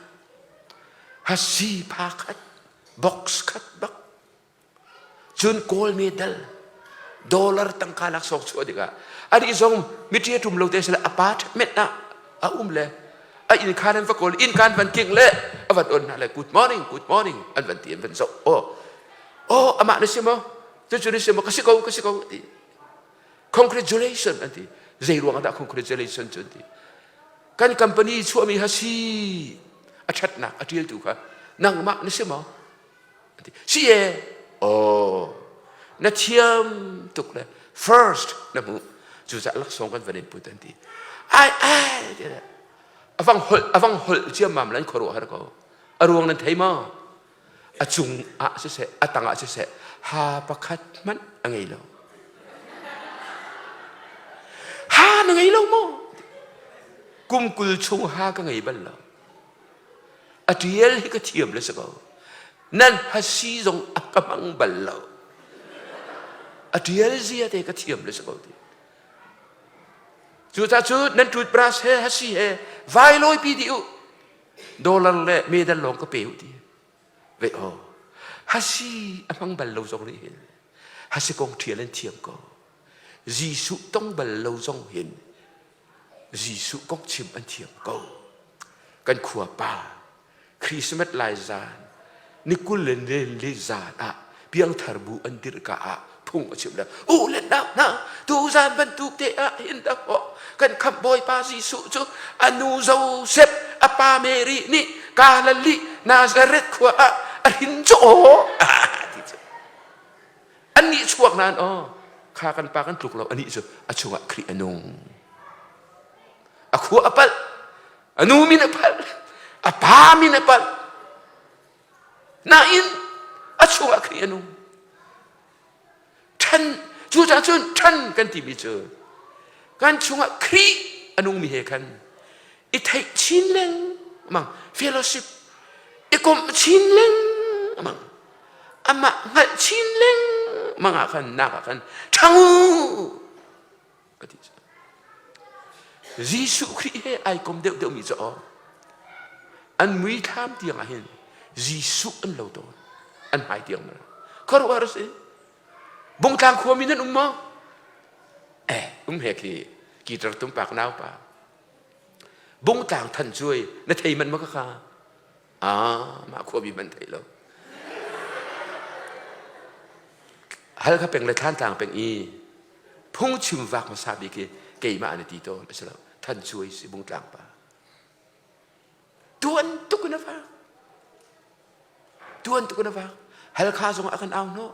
hasi pha khat, box khat bak. Cun gold medal, dollar tangka laksawng chuah tikah ani zong miṭi a ṭum lo te sile apartment ah a um le a inn khan an va kawl inn kan van king le a van on hna le good morning good morning an van ti an van zoh oh oh amah na si maw Cucu na si maw ka si ko ka si ko ti. Congratulation an ti. Zei ruang ah dah congratulation cu an ti. Kan company chuahmi ha si a ṭhatnak a ṭialtu kha nangmah na si maw? An ti. Si e. Oh, na thiam tuk le first na hmuh. Cucaah laksawng kan van in put an ti. Ai ai a vang holh a vang holh ciammam lan khuaruahhar ko. A ruang nan thei maw? A cung ah siseh, a tang ah siseh, ha pakhat hmanh a ngei lo. Ha na ngei lo maw? Kum 20 chung ha ka ngei bal lo. A ṭial hi ka thiam le si ko. Nan hasi zong a ka hmang bal lo. A ṭial zia te ka thiam le si ko ti. Cucaah cu nan toothbrush he hasi he vai lawipi dih u. Dollar le medal lawng ka pe u ti. Ve aw. Hasi a hmang bal lo zong nih hin hasi kong ṭhial an thiam ko. Jesuh tong bal lo zong hin Jesuh kong chim an thiam ko. Kan khua pa Christmas lai zan ni 20 le le zan ah piangthar bu an dirh ka ah phung a chim le u le nau hna tu zan bantuk te ah hin dah kan khamh bawipa Jesuh cu a nu Joseph a pa Mary nih Galilee Nazareth khua ah a hrin cu aw ti cu an nih chuak nain aw kha kan pa kan tluk lo anih cu a chungah Khrih a nung a khua a palh a nu min a palh a pa min a palh Nain a chungah Khrih a nung. Ṭhan cucaah cun ṭhan kan timi cu kan chungah Khrih a nungmi he khan i theih chin lengmang fellowship i komh chin lengmang amah hngalh chin lengmang ah khan nak ah khan ṭhang u ka ti Jesuh Khrih he ai kom deuh deuhmi cu aw an muithlam tiang ah hin Jesuh an lo tawn an hmai tiang ma khuaruahhar a si Bungtlang khuami nan um maw eh um he khi guitar tumpak nau pa Bungtlang than cuai na thei man ma ka kha Ah, mah khuami man thei lo. Halkha peng le Thlantlang peng i phungchim vak hmasa bik hi keimah na ti tawn a si lo. Than cuai si Bungtlang pa. Tuan tuk in a vak. Tuan tuk in a vak. Halkha zong ah kan au hnawh.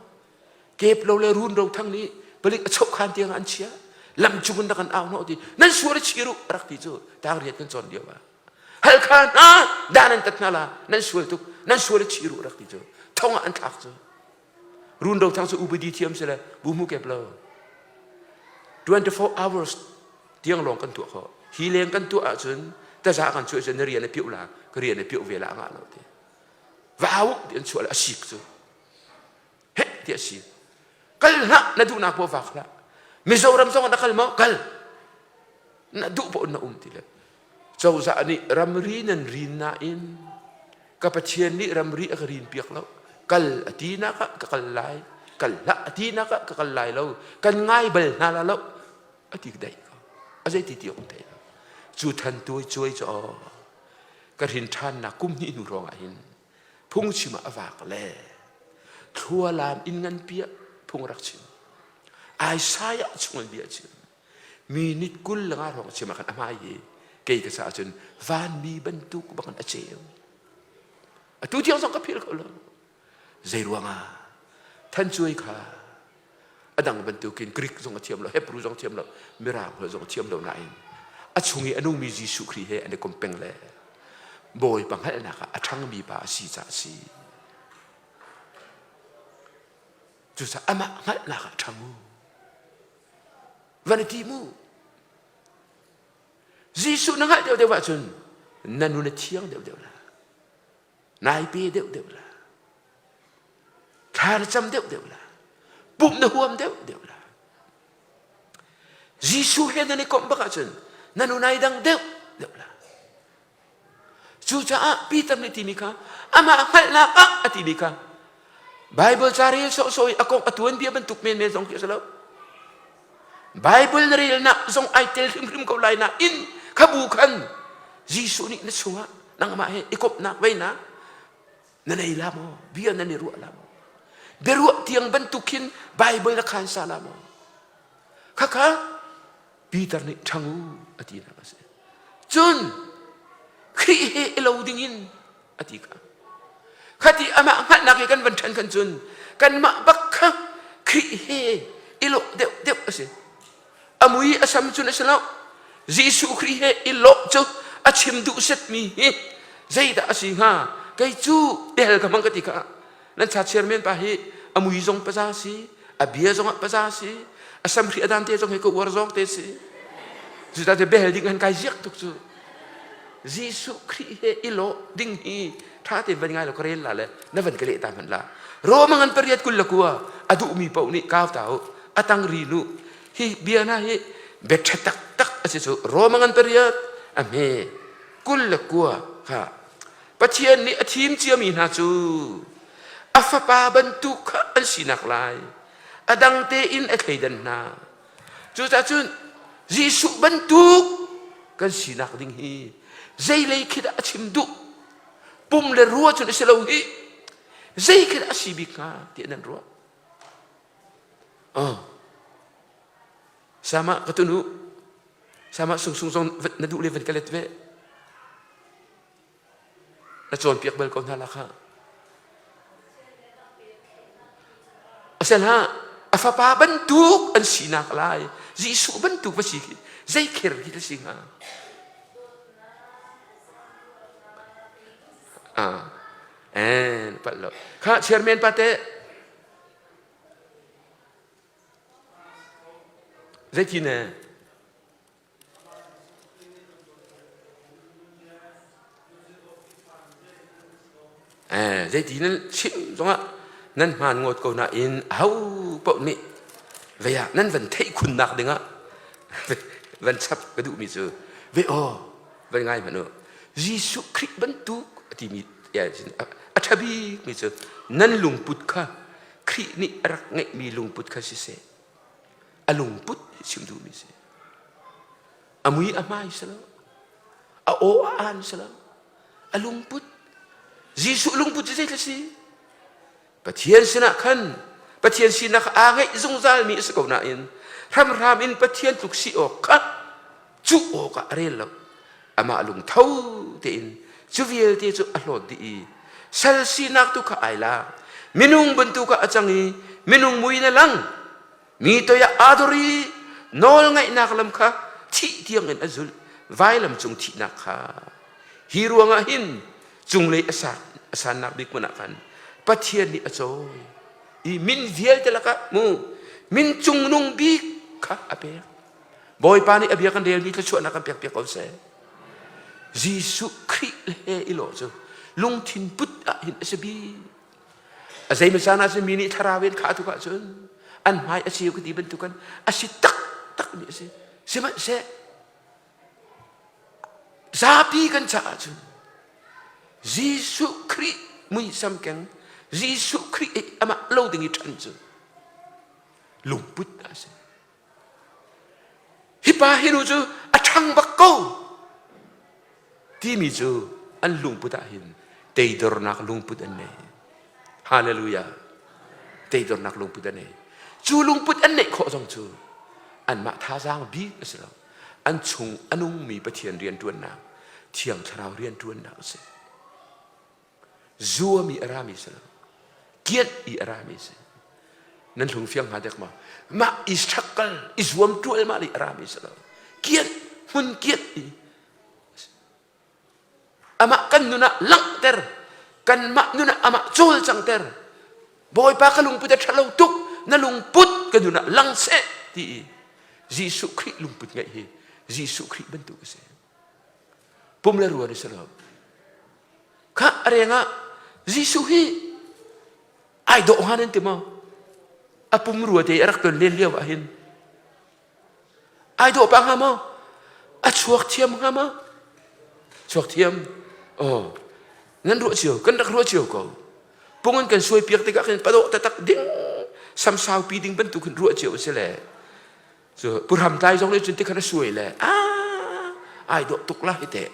Kep lo le run ro thang nih palik a chok khan tiang an chia. Lam cung in rak kan au hnawh ti. Nan sual a chiru rak ti cu tang riat kan cawn lio ah. Halkha hna dan an tat hna la nan sual tuk nan sual a chiru rak ti cu thong ah an thlak cu run ro thang cu upadi thiam si le bu mu kep lo 24 hours. Tiang lawng kan tuah khawh. Hi leng kan tuah ahcun taza kan chuah cun na rian a piuh la, ka rian a piuh ve la ngah lo ti. Va au ti an chuah le a sik cu. Heh ti a sik. Kal hlah na duhnak paoh vak hlah. Mizoram zong ah na kal maw? Kal. Na duh paoh na um ti le. Cozah nih ramri nan rin nain ka Pathian nih ramri a ka rin piak lo. Kal a ti nak ah ka kal lai. Kal hlah a ti nak ah ka kal lai lo. Kan ngai bal hna la lo. A ti daih ko. A zei ti ti awk thei lo. Cu than tuai cuai cu aw ka hrin ṭhannak kum hnih hnu hrawng ah hin phungchim ah a vak le thlualam inn ngan piah phung rak chim. Isaiah chung in bia chim. Mi nit kul le nga hrawng chim ah khan a hmai i kei ka caah cun vanmi bantuk bangin a ceu. Atu tiang zong ka philh kho lo. Zei ruangah thancuai kha a dang bantukin Greek zong a thiam lo, Hebrew zong thiam lo, Mirang holh zong a thiam lo nain a chung i a nungmi Jesuh Khrih he an i kom peng le Bawipa hngalhnak ah a ṭhangmi pa a si caah a si. Cucaah amah hngalhnak ah ṭhang u. Van i ti mu. Jesuh na hngalh deuhdeuh ahcun na nun a thiang deuhdeuh la. Nai pe deuhdeuh la. Thla na cam deuhdeuh la. Pumh na huam deuhdeuh la. Jesuh he nan i komh bak ahcun na nun ai dang deuh deuh la. Cucaah Peter nih timi kha amah hngalhnak ah a timi kha Bible ca rel sawhsawh i a kong a tuanbia bantuk menmen zong khi a si lo. Bible na relnak zong ai tel hrimhrim ko lai nain kha bu khan Jesuh nih na chungah nangmah he i komhnak veinak na nei la maw? Bia nan i ruah la maw? Biaruah tiang bantuk khin Bible na khan sa la maw? Khakha Peter nih ṭhang u a tinak a si. Cun Khrih he i lo dingin a ti kha. Khati amah hngalhnak he kan van ṭhan khan cun kanmah bak kha Khrih he i lawh deuh deuh a si. A mui a sam cun a si lo. Jesuh Khrih he i lawh cu a chim duh setmi hi zeidah a si hnga? Kei cu tel ka hmang ka ti kha nan cha chairman pa hi a mui zong paza si a bia zong ah paza si a samhri a dan te zong hi ka uar zawng te si cuta te bel ding han kai ziak tuk cu Jesuh Khrih he i lawh ding hi tha te van ngai lo ka rel la le na van ka leh ta hmanh la Roma ngan pariat kul la kua a duhmi paoh nih kau ta u a tang ri nu hi bia na hi bia tha tak tak a si cu Roma ngan pariat a hme kul le kua kha Pathian nih a thim ciami hna cu a fapa bantuk kha an sinak lai a dang tein a thleidan hna. Cucaah cun Jesuh bantuk kan sinak ding hi zeilei khi dah a chim duh? Pum le rua cun a si lo hi. Zei khi dah a si bik hnga tiah nan ruah? Oh. Sama ka tunu sama sungsung zong na duh le van ka let ve. Na cawnpiak bal ko hna la kha. Asal ha a fapa bantuk an sinak lai Jesuh bantuk va si khi zei kher khi ta si hnga. Ah, en palh lo. Kha chairman pa te zei ne Zeiti nan chimh zongah nan hmaan ngawt ko nain aho paoh nih vei ah nan van theih khunnak dingah van chap ka duhmi cu ve aw van ngai hmanh u Jesuh Khrih bantuk a timi a ṭha bikmi cu nan lungput kha Khrih nih a rak ngeihmi lungput kha siseh a lungput hi chim duhmi si a mui a hmai si lo a aw a aan si lo a lungput Jesuh lungput cu zeitluk si Pathian sinah khan Pathian sinak aa ngeih zungzalmi a si ko nain hramhram in Pathian tluk si awk kha cuh awkah a rel lo amah lungtho tein cu vialte cu a hlawt dih i sal sinak tu kha ai lak minung bantuk ah a cang i minung mui in a lang mi toi ah aa dor i nawl ngaihnak lam kha thih tiang in a zulh vailam cung thihnak kha hi ruangah hin cunglei a sak a sannak bik hmun ah khan Pathian nih a cawi i min vialte lakah mu min cungnung bik kha a pek. Bawipa nih a bia kan relmi thluachuahnak kan pek piak ko seh. Jesuh Khrih he i lawh cu lungthin put ah hin a si bik. A zeimaw caan ah cun mi nih thlarau in khah tuk ahcun an hmai a ceu ka ti bantukin a si taktak mi a si. Sihmanhseh zapi kan caah cun Jesuh Khrih muisam keng Jesuh Khrih i amah lo ding i ṭhan cu lungput a si. Hi pa hi nu cu a ṭhang bak ko timi cu an lungput ah hin teidornak lungput an nei. Hallelujah. Teidornak lungput an nei. Cu lungput an neih khawh zong cu anmah thazaang bik a si lo. An chung a nungmi Pathian rianṭuannak, Thiang Thlarau rianṭuannak a si. Zuami a rami si lo. Kianh i a rami si. Nan hlung fiang hnga dek maw? Mah i struggle, i zuam ṭual mah li a rami si lo. Kianh, hmun kianh i amah kan nun ah langhter kanmah nun ah amah cawlcangter Bawipa ka lungput a ṭhalo tuk na lungput ka nun ah lang seh ti i Jesuh Khrih lungput ngeih hi Jesuh Khrih bantuk a si pum le ruan a si lo kha a reng ah Jesuh hi ai dawh hnga nan ti maw a pum rua te a rak ton len lio ah hin Ai dawh pah hnga maw? A chuak thiam hnga maw? Chuak thiam. Oh, nan ruah cio, kan rak ruah cio ko. Pung an kan suai piak tikah khin padawh taktak ding, samsau pi ding bantuk khin ruah cio a si le. Cu puram tlai zong nih cun tikhan a suai le ah ai dawh tuk la hi teh.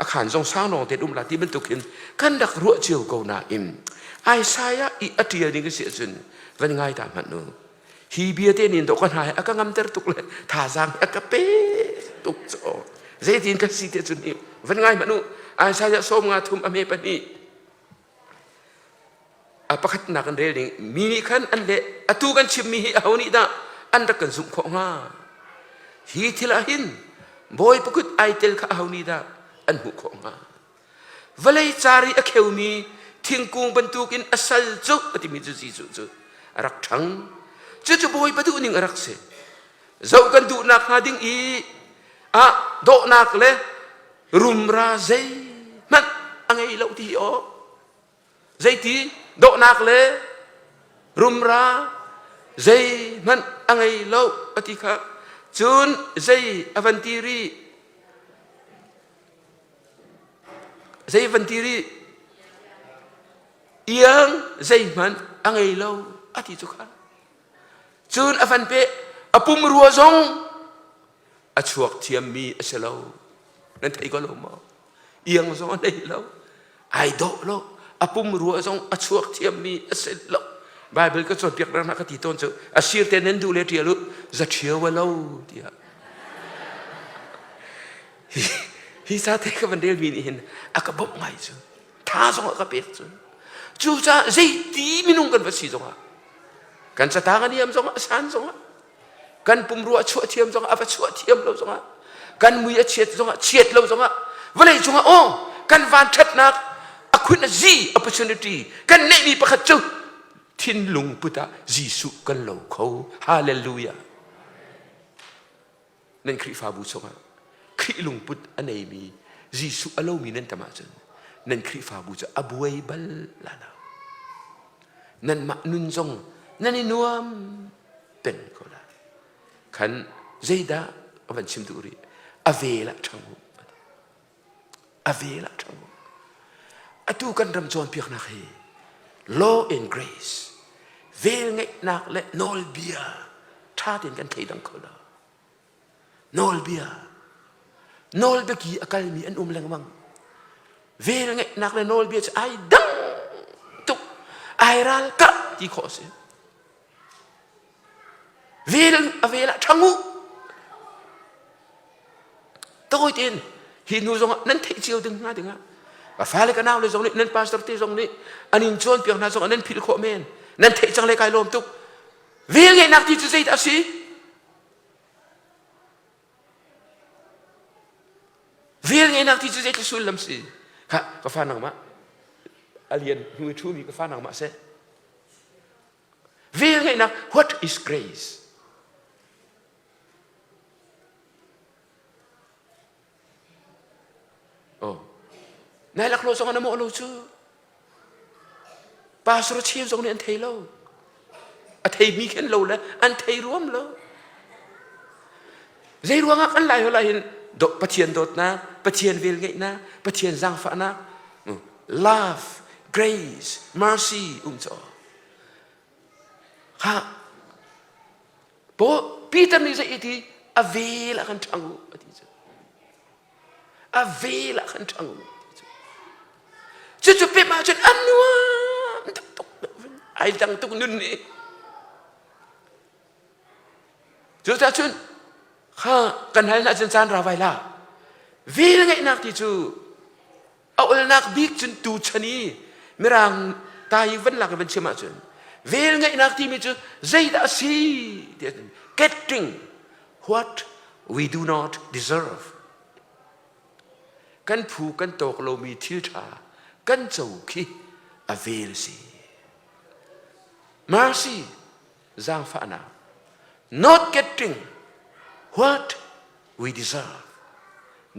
A khan zong sang lawng te um la ti bantuk hin kan rak ruah cio ko nain Isaiah i a ṭial ding a si ahcun van ngai ta hmanh u. Hi bia te nin dawh ka hna hi a ka ngamter tuk le thazaang a ka pe tuk cu zeitin ka si te cun hi van ngai hmanh u Isaiah 53 a hme pahnih a pakhatnak kan rel ding mi nih khan an leh atu kan chimmi hi aho nih dah an rak kan zumh khawh hnga hi thil ah hin Bawipa kut ai tel kha aho nih dah an hmuh khawh hnga Vawlei car i a kheumi thingkung bantukin a sal cu a timi cu Jesuh cu a rak ṭhang. Cucu Bawipa duhning a rak si. Zoh kan duhnak hnga ding i ah dawhnak le rumra zeihmanh a ngei lo ti hi aw. Zeiti dawhnak le rumra zeihmanh a ngei lo a ti kha. Cun zei a van ti rih? Zei van ti rih? Iang zeihmanh a ngei lo a ti cu kha. Cun a van peh a pumrua zong a chuak thiammi a si lo. Nan thei ko lo maw? Iang zong a nei lo. Ai dawh lo. A pumrua zong a chuak thiammi a si lo. Bible ka cawnpiak nak ka ti tawn cu a sir te nan duh le ṭial u zaṭhio a lo tiah. Hi, hi ca te ka van relmi nih hin a ka bawmh ngai cu. Tha zong a ka pek cu. Cucaah zeiti minung kan va si zongah kan catang a niam zongah a san zongah kan pumrua a chuah thiam zongah a va chuah thiam lo zongah kan mui a chiat zongah chiat lo zongah vawlei cungah aw kan van ṭhatnak a khun a zi opportunity kan neihmi pakhat cu thinlung put ah Jesuh kan lo kho hallelujah Nan Khrihfabu chungah Khrih lungput a neimi Jesuh a lomi nan tam ahcun nan Khrihfabu cu a buai bal la lo. Nanmah nun zong nan i nuam peng ko la. Khan zeidah a van chim duh rih? A vel ah ṭhang u. A vel ah ṭhang u. Atu kan ram cawnpiaknak hi law and grace vel ngeihnak le nawlbia ṭha tein kan thleidang kho lo. Nawlbia nawlbia ki a kalmi an um lengmang. Vel ngeihnak le nawlbia cu ai dang tuk ai ralkah ti khawh a si. Vel a vel ah ṭhang u. Tawi tein hi hnu zongah nan theih cio ding hnga dingah ka fale ka nau le zong nih nan pastor te zong nih an in cawnpiak hna zongah nan philh khawh men nan theih cang le kai lawm tuk vel ngeihnak ti cu zeidah a si vel ngeihnak ti cu zeitluk sullam si kha ka fa nangmah a lian hnu i ṭhumi ka fa nangmah seh vel ngeihnak what is grace? Nai laklawh zong an mawh lo cu. Pastor cheu zong nih an thei lo. A theimi khin lo le an thei ruam lo. Zei ruangah kan lai holh hin Pathian dawtnak, Pathian velngeihnak, Pathian zaangfahnak, love, grace, mercy um cu. Ha Paul Peter nih zei ti a vel ah kan ṭhang u a ti cu. A vel ah khan ṭhang u ti cu. Cucu pem ahcun a nuam tuk ai dang tuk nun nih. Cucaah cun kha kan hal hna cun caan ra vai la. Vel ngeihnak ti cu a olnak bik cun tu chan i mirang ta i van lak i van chim ahcun vel ngeihnak timi cu zeidah a si ti ahcun getting what we do not deserve kan phu kan tawk lomi thil ṭha kan co khi a vel si mercy zaangfahnak not getting what we deserve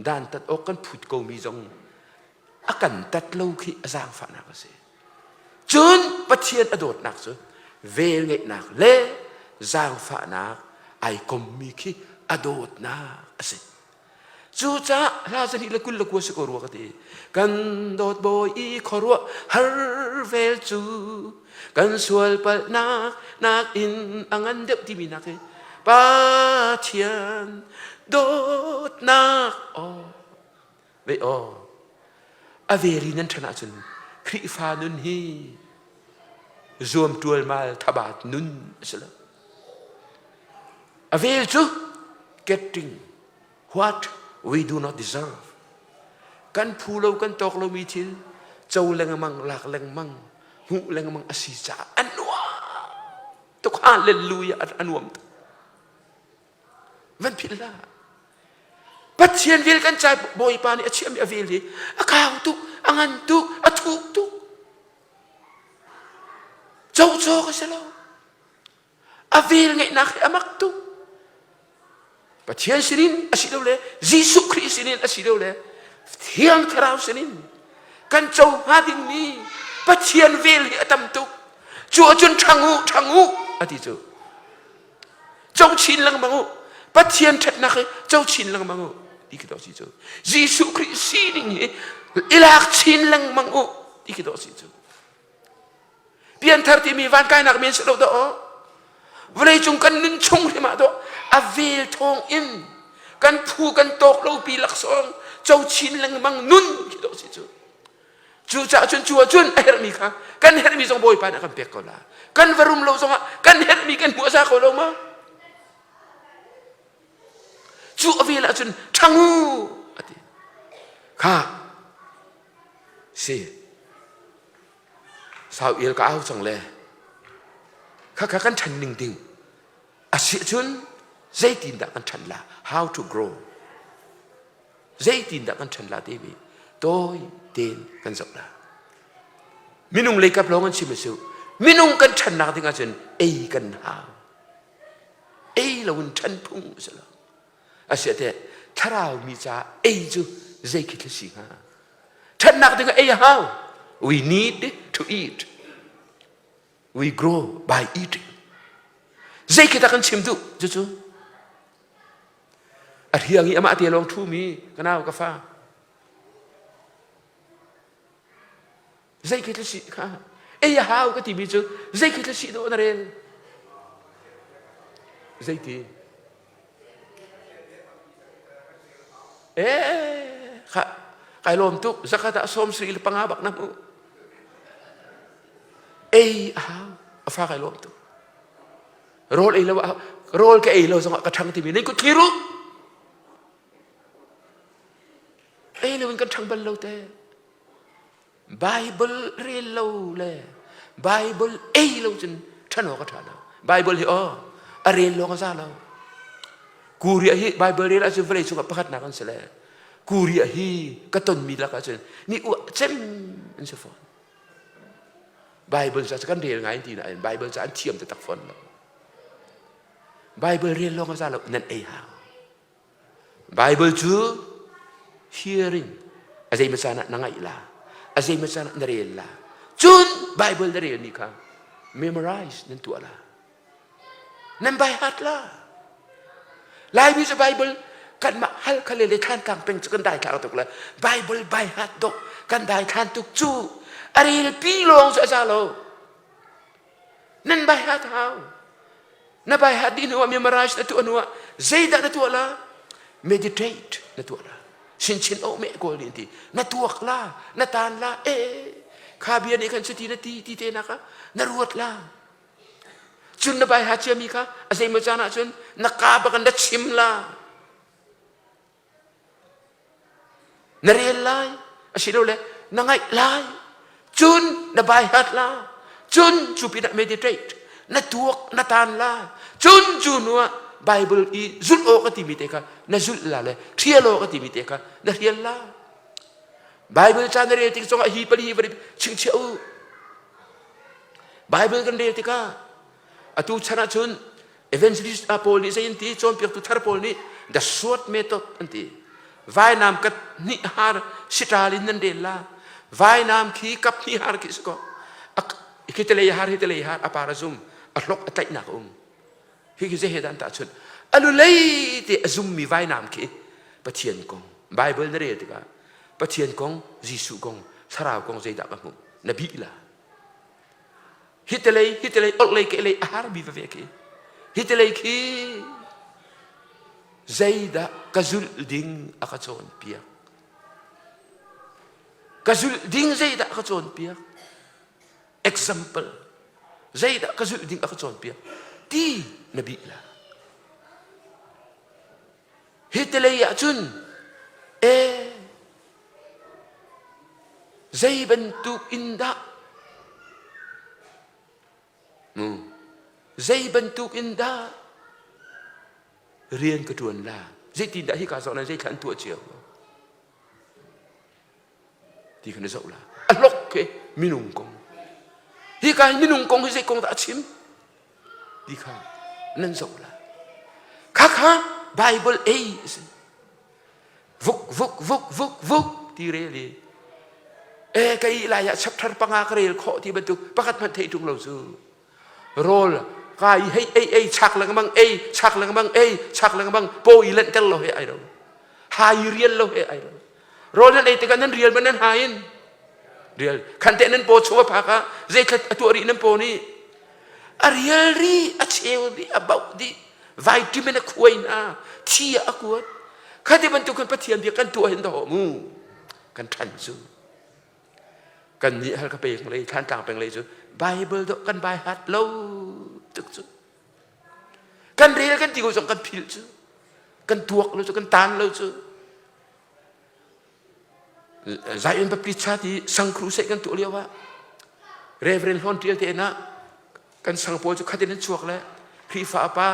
dantat awk kan phut komi zong a kan tat lo khi a zaangfahnak a si cun Pathian a dawtnak cu velngeihnak le zaangfahnak ai kommi khi a dawtnak a si Cucaah hla zahnih le 29 si ko rua ka ti. Kan dawt bawi i khuaruah har vel cu kan sual palhnak nakin a ngan deuh timi nak hi Pathian dawtnak aw ve aw a veri nan ṭhan ahcun Khrihfa nun hi zuam ṭualmal thabat nun a si lo. A vel cu getting what we do not deserve. Kan phu lo kan tawk lomi thil co lengmang lak lengmang hmuh lengmang a si caah a nuam tuk hallelujah a nuam tuk van philh hlah Pathian vel kan cai Bawipa nih a chiahmi a vel hi a kau tuk a ngan tuk a thuk tuk co cawk a si lo A vel ngeihnak hi a mak tuk. Pathian sinin a si lo le Jesuh Khrih sinin a si lo le Thiang Thlarau sinin kan co hnga dingmi Pathian vel hi a tam tuk. Cu ahcun ṭhang u, ṭhang u a ti cu. Co chin lengmang u. Pathian ṭhatnak hi co chin lengmang u ti khi dawh si cu. Jesuh Khrih sining hi i lak chin lengmang u ti khi dawh si cu. Pianthar timi van kainak men si lo dawh. Vawleicung kan nun chung hrim ah dawh a vel thawng in kan phu kan tawk lo pi laksawng co chin lengmang nun khi dawh si cu. Cucaah cun cu ahcun a herhmi kha kan herhmi zong Bawipa nih a kan pek ko la. Kan va rum lo zongah kan herhmi kan hmuh a za ko lo ma? Cu a vel ahcun ṭhang u a ti. Kha si Sau il ka au cang le khakha kan ṭhan ning ding a si cun zeitindah kan ṭhan la how to grow zeitindah kan ṭhan la timi tawi tein kan zoh la minung lei kap lawng an chim a si minung kan ṭhannak ding ahcun ei kan hau ei lo in ṭhan phung a si lo a si te thlarau mi ca ei cu zei khi thil si hnga Ṭhatnak ding ah ei a hau. We need to eat. We grow by eating. Zei khi dah kan chim duh cucu a hriang i amah te lawng ṭhumi ka nau ka fa zei khi thil si kha ei a hau ka timi cu zei khi thil si dawh na rel zeiti Eh, kha kai lawm tuk zakhat ah sawm sui le panga bak na hmuh. Ei a hau a fa kai lawm tuk. Rawl ei lo ah rawl ka ei lo zongah ka ṭhang timi nan kut thlir u. Ei lo in kan ṭhang bal lo te. Bible rel lo le Bible ei lo cun ṭhan awk a ṭha lo. Bible hi aw a rel lawng a za lo. Korea hi Bible rel ahcun vawlei cungah pakhatnak an si le Korea hi ka tonmi lak ahcun mi uah cem an si fawn. Bible ca cu kan rel ngai ti nain Bible ca an thiam taktak fawn lo. Bible rel lawng a za lo nan ei hau. Bible cu hearing. A zeimaw caan ah na ngaih la. A zeimaw caan ah na rel la. Cun Bible na relmi kha memorize nan tuah la. Nan bai hat la. Laimi cu Bible kanmah hal kha le le thlantlang peng cu kan dai thlang tuk le Bible bai hat dok kan dai thlan tuk cu a rel pi lawng cu a za lo. Nan bai hat hau. Na bai hat dih hnuah memorize na tuah hnuah zeidah na tuah la? Meditate na tuah la. Chinchin oh me kawl nih ti na tuak la, na tan la, eh kha bia nih khan cuti na ti ti te na kha na ruat la. Cun na bai ha ciami kha a zeimaw caan ahcun na ka bak in na chim la. Na rel lai asilole na ngaih lai. Cun na baihat la. Cun cu pinah meditate na tuak na tan la. Cun cu hnu ah Bible i zulh awk a timi te kha na zulh la le ṭhial awk a timi te kha na hrial la. Bible ca na rel tik zongah hi pali hi va chingchiah u. Bible kan rel tikah atu chan ahcun evangelist pawl nih zei an ti cawnpiaktu thar pawl nih the short method an ti vainam kat hnih har siṭal in nan rel la vainam khi kap hnih har khi si ko khi te lei har hi te lei har a par a zum a hlok a tlaihnak a um hi khi zei he dah an tahchunh a lulei te a zummi vainam khi Pathian kong Bible na rel tikah Pathian kong Jesuh kong thlarau kong zeidah ka hmuh na bih la Hitelei hitelei orhlei kehlei a har mi veve khi. Hitelei khi zeidah ka zulh ding a ka cawnpiak. Ka zulh ding zeidah a ka cawnpiak. Example zeidah ka zulh ding a ka cawnpiak ti na bih la. Hitelei ahcun e Zei bantuk in dah zei bantuk in dah rian ka ṭuan la? Zeitindah hika zawn ah zeithla an tuah cio? Ti kha na zoh la. A hlok khi minung kong. Hika hi minung kong hi zei kong dah a chim? Ti kha nan zoh la. Khakha Bible ei a si. Vuk vuk vuk vuk vuk ti rel i e ka ih lai ah chapter panga ka rel khawh ti bantuk pakhat hmanh theih ṭung lo cu rawl ka i hei ei ei chak lengmang ei chak lengmang ei chak lengmang paw i lenhter lo he ai lo ha i rial lo he ai lo rawl nan ei tikah nan rial ma nan ha in rial khan te nan paw chung a phak ah zeithlat a tuah rih nan paw nih a rial ri a cheu dih a bauh dih vitamin a khuai hna thi ah a kuat khati bantuk khan Pathian bia kan tuah hin dawh mu kan ṭhan cu kan nih hal ka pek lei thlantlang peng lei cu Bible dawh kan bai hat lo tuk cu kan rel kan ti ko zong kan philh cu kan tuak lo cu kan tan lo cu Zion Baptist Church i sang crusade kan tuah lio ah Reverend Hlawn Ṭial te ah kan sang pawl cu khat in an chuak le Khrihfa pa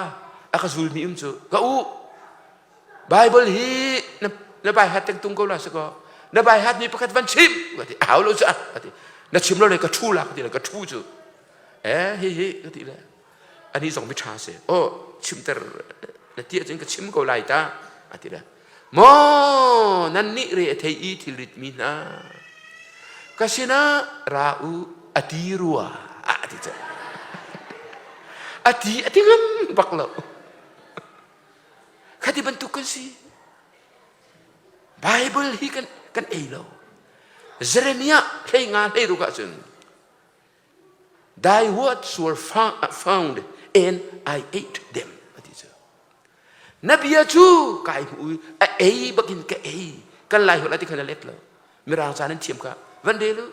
a ka zulmi um cu ka u Bible hi na na bai hat teng tung ko la sakaw na bai hat mi pakhat van chim ka ti hau lo cu ka ti na chim lo le ka ṭhu la ka ti le ka ṭhu cu eh hi hi ka ti le ani zong mi ṭha si oh chimter na ti ahcun ka chim ko lai ta a ti le Maw nannih re a thei i thilrit mi hna ka sinah ra u a ti rua a ti cang a ti a ti ngam bak lo khati bantuk kan si Bible hi kan kan ei lo Jeremiah hlei nga hlei ruk ahcun Thy words were found and I ate them. Ati cu. Na bia cu kai hmu i a ei bakin ka ei. Kan lai holh ati khan a let lo. Mirang ca nan thiam ka. Van rel u.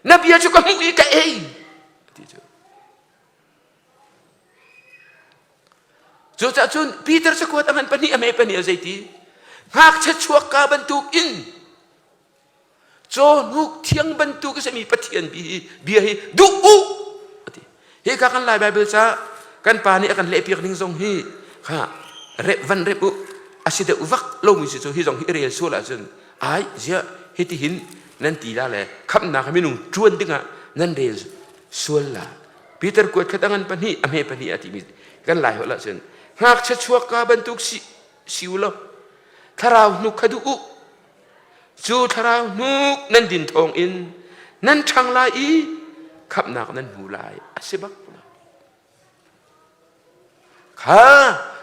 Na bia cu ka hmuh i ka ei. Ati cu. Cucaah cun Peter cakuat a ngan pahnih a me pahnih a zeiti? Ngakchia chuak ka bantuk in Cawhnuk thiang bantuk a simi Pathian bia hi duh u a ti. Hika kan Lai Bible ca kan pa nih a kan lehpiak ning zong hi kha rep van rep u a si deuh vak lomi si cu hi zong hi i rel sual ahcun ai ziah hitihin nan ti la le khamhnak minung ṭuan dingah nan rel sual la Peter kuat khat a ngan pahnih a hme pahnih a timi kan lai holh ahcun ngakchia chuak ka bantuk si si u law thlarau hnuk kha duh u. Cu thlarau hnuk nan din thawngin nan ṭhang lai i khamhnak nan hmu lai a si bak. Kha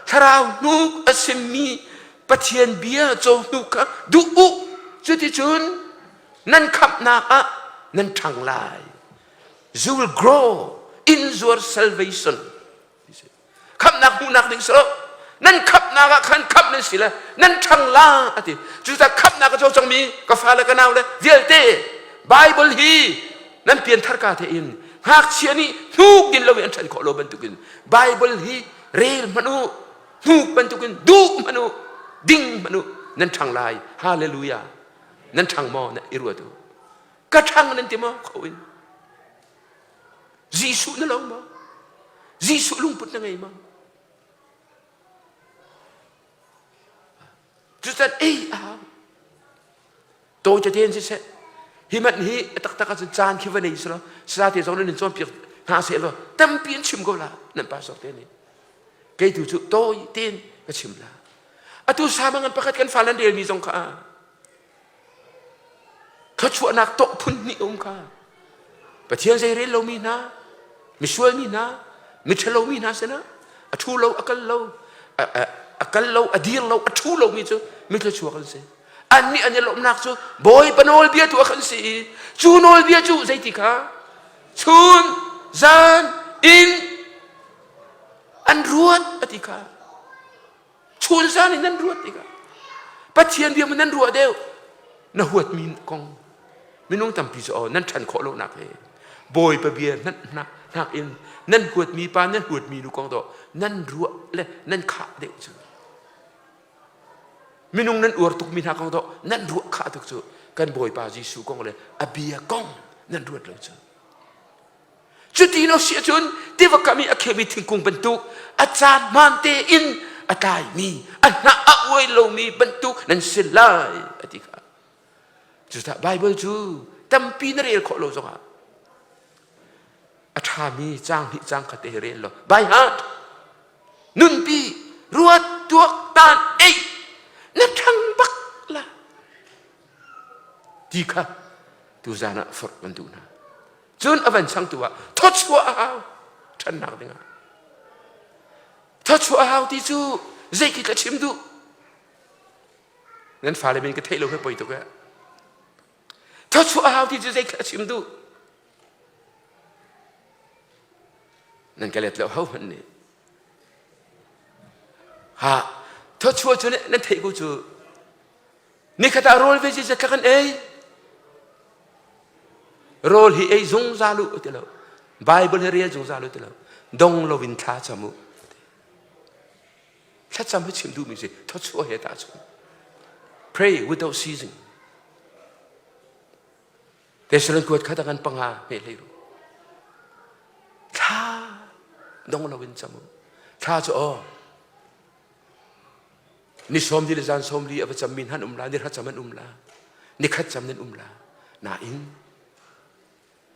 thlarau hnuk a simi Pathian bia cawhnuk kha duh u. Cuticun nan khamhnak ah nan ṭhang lai. You will grow in your salvation. Khamhnak hmuhnak ding si lo. Nan khamhnak ah khan khamh nan si le nan ṭhang la a ti. Cucaah khamhnak a co cangmi ka fale ka nau le vialte Bible hi nan pianthar ka te in ngakchia nih hnuk din loin an ṭhan khawh lo bantukin Bible hi rel hmanh u hnuk bantukin duh hmanh u ding hmanh u nan ṭhang lai hallelujah nan ṭhang maw na i ruat u ka ṭhang nan ti maw kho in Jesuh na lo maw Jesuh lungput na ngei maw Cucan ei a hau. Tawi tete in siseh, hi manh hi a taktak ahcun caan khi va nei selaw, sala te zong nan in cawnpiak hna seh law tampi in chim ko la nan pastor te nih. Kei tu cu tawi tein ka chim la. Atu sama ngan pakhat kan fa lan relmi zong kha Thluachuahnak tawh phun hnih a um kha. Pathian zei rel lomi hna, misual mi hna, miṭhalo mi hna sinah a ṭhu lo, a kal lo, a kal lo, a dir lo, a ṭhu lomi cu mi thluachuak an si. Annih an i lawmhnak cu Bawipa nawlbia tu ah khan si i cu nawlbia cu zeiti kha chun zan in an ruat a ti kha. Chun zan in nan ruat tikah Pathian bia nan ruah deuh na huatmi kong minung tampi cu aw nan ṭhan khawh lonak he Bawipa bia nan hnak in nan huatmi pa nan huatmi nu kong dawh nan ruah le nan khah deuh cu minung nan uar tukmi hna kong dawh nan ruah khah tuk cu kan Bawipa Jesuh kong le a bia kong nan ruat lo cu Cuti lo si ahcun tiva kam i a khemi thingkung bantuk a caan hmaan tein a tlaimi a hnah a uai lomi bantuk nan si lai a ti kha. Cucaah Baibal cu tampi na rel khawh lo zongah a ṭhami caang hnih caang khat te hi rel law by heart nunpi ruat tuak tan ei na ṭhang bak la ti kha tuzan ah forh kan duh hna. Cun a van changtu ah thawchuah a hau ṭhannak dingah. Thawchuah a hau ti cu zei khi ka chim duh? Nan fale min ka theih lo he poi tuk eh. Thawchuah a hau ti cu zei khi a chim duh? Nan ka let lo ho hmanh nih. Ha, thawchuah cu nan theih ko cu Nikhat ah rawl ve zeizat kan ei. Rawl hi ei zungzal u ti lo. Bible hi rel zungzal u ti lo. Dong lo in thla cam u. Thlacam hi chim duhmi si thawchuah he tahchun. Pray without ceasing. Thessalon kuat khat kan panga hme hlei ru. Thla dong lo in cam u. Thla cu aw Ni sawm li le zan sawm li a va cammi hna an um la, ni hra cam an um la, ni khat cam nan um la. Nain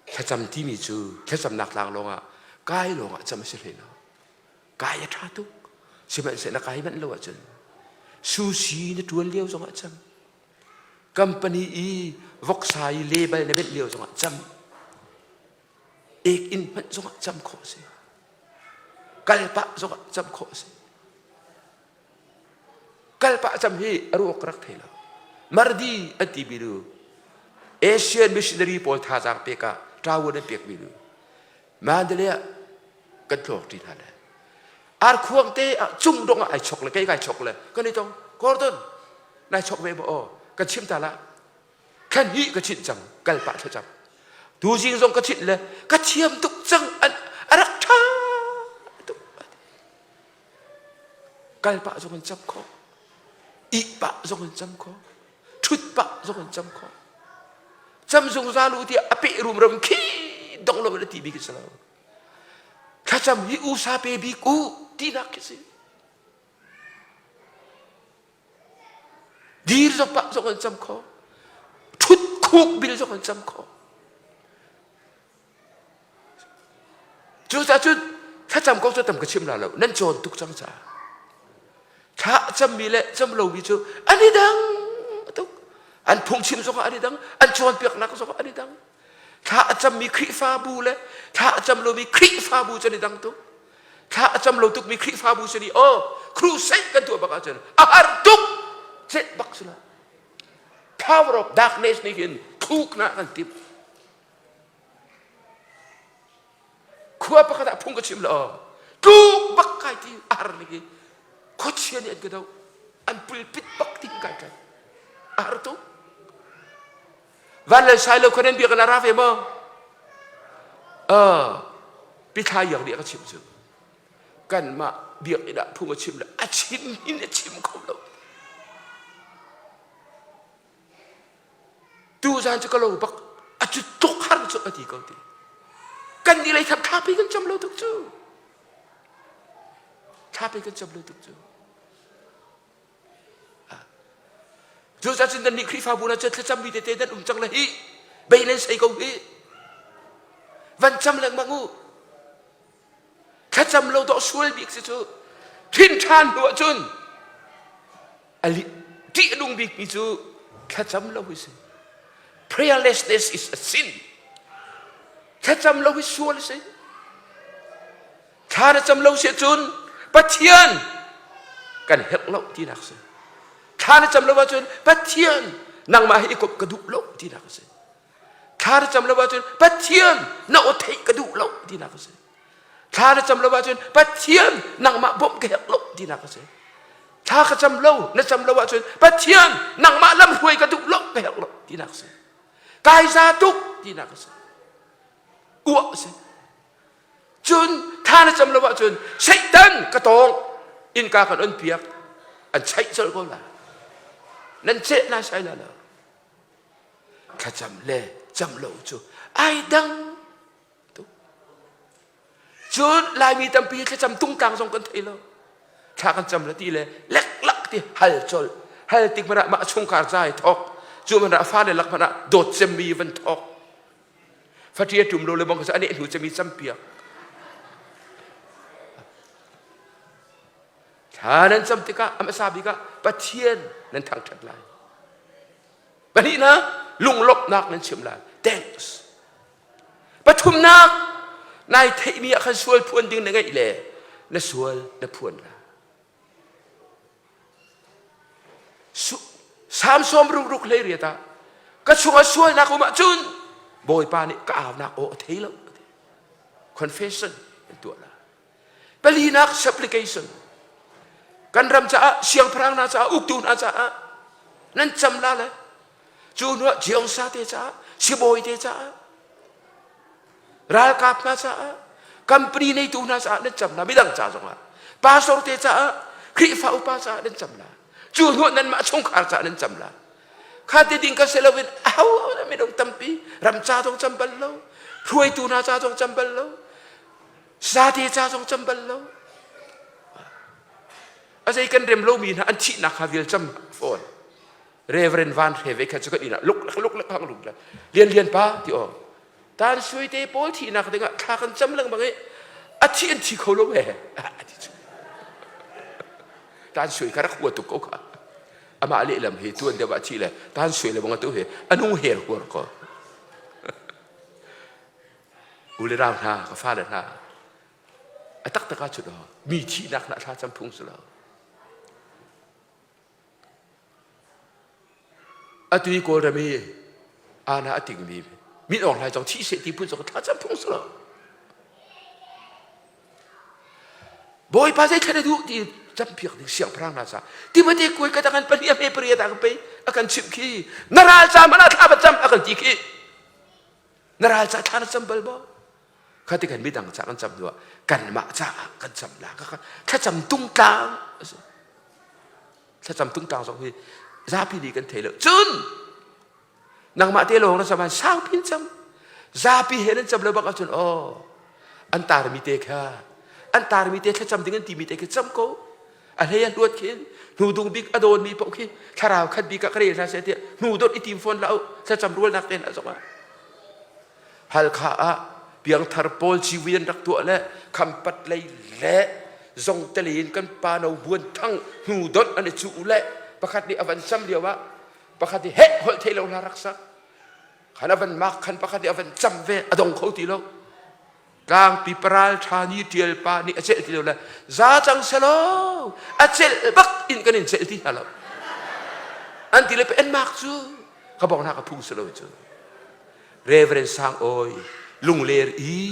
thlacam timi cu thlacamnak tlang lawngah kai lawngah cam a si hlei lo. Kai a ṭha tuk. Sihmanhsehlaw na kai manh lo ahcun sushi na ṭuan lio zongah cam. Company i voksa i label na benh lio zongah cam. Ek inn hmanh zongah cam khawh a si. Kalpah zongah cam khawh a si. Kalpah cam hi a ruak rak thei lo. Mardi an ti mi nu Asian missionary pawl thazaang pek ah ṭawan an pek mi nu Mandalay ah kan thlawk ṭi hna le arkhuang te ah cung dong ah ai chok le kei kai chok le kan i tong Gordon nai chok ve maw aw kan chim ta la Thlan hi ka chinh cang kal pah thlacam tuzing zong ka chinh le ka thiam tuk cang a rak ṭha tuk kal pah zong in cam khawh ih pah zong in cam khawh ṭhut pah zong in cam khawh cam zungzal u tiah a peh rumram khi dong lo in a ti bik si lo thlacam hi usa pe bik u tinak khi si Dir zong pah zong an cam kho. Ṭhut khuk bil zong an cam kho. Cucaah cun thlacam ko cu tam ka chim la lo. Nan cawn tuk cang caah. Thla cammi le cam lomi cu an i dang tuk. An phungchim zongah an i dang, an cawnpiaknak zongah an i dang. Thla a cammi Khrihfabu le thla a cam lomi Khrihfabu cu an i dang tuk. Thla a cam lo tukmi Khrihfabu cu ni oh crusade kan tuah bak ahcun a har tuk chet bak si lo. Power of darkness nih hin thluk na kan timh. Khua pakhat ah phung ka chim lo. Tluk bak kai ti a har ning hi khuachia nih an ka doh. An pulpit bak ti kai kai. A har tuk. Van le sai lo kha nan biak in a ra ve maw? Uh, pithla iang nih a ka chim cu. Kanmah biakinn ah phung a chim le a chim in a chim kho lo. Tu zan cu ka lo bak a cu tuk har cu a ti ko ti. Kan nih lei thap thlapi kan cam lo tuk cu. Thlapi kan cam lo tuk cu. Cucaah cun nannih Khrihfabu hna cu thlacammi tete nan um cang le hi bei nan sei ko hi. Van cam lengmang u. Thlacam lo dawh sual bik si cu thin ṭhan hnu ahcun ṭih a nung bikmi cu thlacam lo hi si. Prayerlessness is a sin. Thlacam lo hi sual a si. Thla na cam lo si ahcun Pathian kan herh lo tinak si. Thla na cam lo ahcun Pathian nangmah hi i komh ka duh lo tinak a si. Thla na cam lo ahcun Pathian na aw theih ka duh lo tinak a si. Thla na cam lo ahcun Pathian nangmah bawmh ka herh lo tinak a si. Thla ka cam lo na cam lo ahcun Pathian nangmah lamhruai ka duh lo ka herh lo tinak a si. Kai za tuk tinak a si. Uah a si. Cun thla na cam lo ahcun Satan ka tawng innka kan on piak an chaih colh ko lai. Nan ceh nai sai la lo. Thlacam le cam lo cu ai dang tuk. Cun Laimi tampi thlacam tungtlang zong kan thei lo. Thla kan cam la ti le leklak ti hal colh. Hal tik hmanh ah mah chungkhar ca i thawk. Cu hmanh ah fale lak hmanh ah dawt cemmi van thawk. Faṭi a ṭum lo le bang kha a neh hnu cemi campiak. Thla nan cam tikah a hmasa bik ah Pathian nan thangṭhat lai. Pahnihnak lunglawmhnak nan chim lai. Thanks. Pathumnak nai theihmi ah khan sual phuan ding na ngeih le na sual na phuan lai. Salm sawm ruk hlei riat ah ka chungah sualnak um ahcun Bawipa nih ka aunak aw a thei lo. Confession an tuah la. Palinak supplication. Kan ram caah siangpahrang hna caah uktu hna caah nan cam la le cu hnuah jiangsa te caah sibawi te caah ralkap hna caah company neitu hna caah nan cam la midang ca zongah pastor te caah Khrihfa upa caah nan cam la cu hnuah nanmah chungkhar caah nan cam la kha ti ding ka si loin aho na minung tampi ram ca zong cam bal lo hruaitu hna ca zong cam bal lo sate ca zong cam bal lo a zei kan rem lomi hna an thihnak kha vial cam fawn Reverend Van Hre ve kha cu kan inn ah luk luk luk hang luk lian lian pa ti aw tan sui te pawl thihnak dingah thla kan cam lengmang i a thi an thi kho lo ve ati cu tan sui kha rak hua tuk ko kha amah lehlam hi tuan deuh ah thi le tan sui le bang atu hi anung her huar ko u le rau hna ka fale hna a taktak ah cun mi thihnak na thla cam phung si lo Atu i Kawlram i ana a tingmi Min Aung Hlaing zong thih seh ti phun zong thlacam phung si lo. Bawipa zei thlen a duh ti campiak ding siangpahrang hna ca Timote kuai ka dang pahnih a hme pariat ah kan pei a kan chimh khi na ral ca hmanh ah thla va cam a kan ti khi na ral ca thla na cam bal maw kha ti kan midang ca kan cam hnu ah kanmah caah kan cam la kha thlacam tungtlang a si thlacam tungtlang zong hi zapi nih kan thei lo cun nangmah te lawng na cam ah saupi in cam zapi he nan cam lo bak ahcun aw an tarmi te kha an tarmi te thlacam ding an timi te khi cam ko a hlei a hluat khin hnu dung bik a dawnmi paoh khi thlarau khat bik ah ka rel hna seh tiah hnu dot i tim fawn la thlacam rualnak te hna zongah Halkha ah piangthar pawl civui an rak tuah le khampat lei le zongtele in kan pa no buan thang hnu donh an i cuh le pakhat nih a van sam lio ah. Pakhat i heh holh thei lo hla rak sak. Khan a van mak khan pakhat i a van cam ve a dong kho ti lo. Tlangpi paral ṭha ni ṭial pa nih a celh ti lo le za cang selaw a celh bak in kan in celh ti hna lo. An ti le pe en mak cu ka bong hna ka phung si lo cu. Reverend Sang Awi Lungler i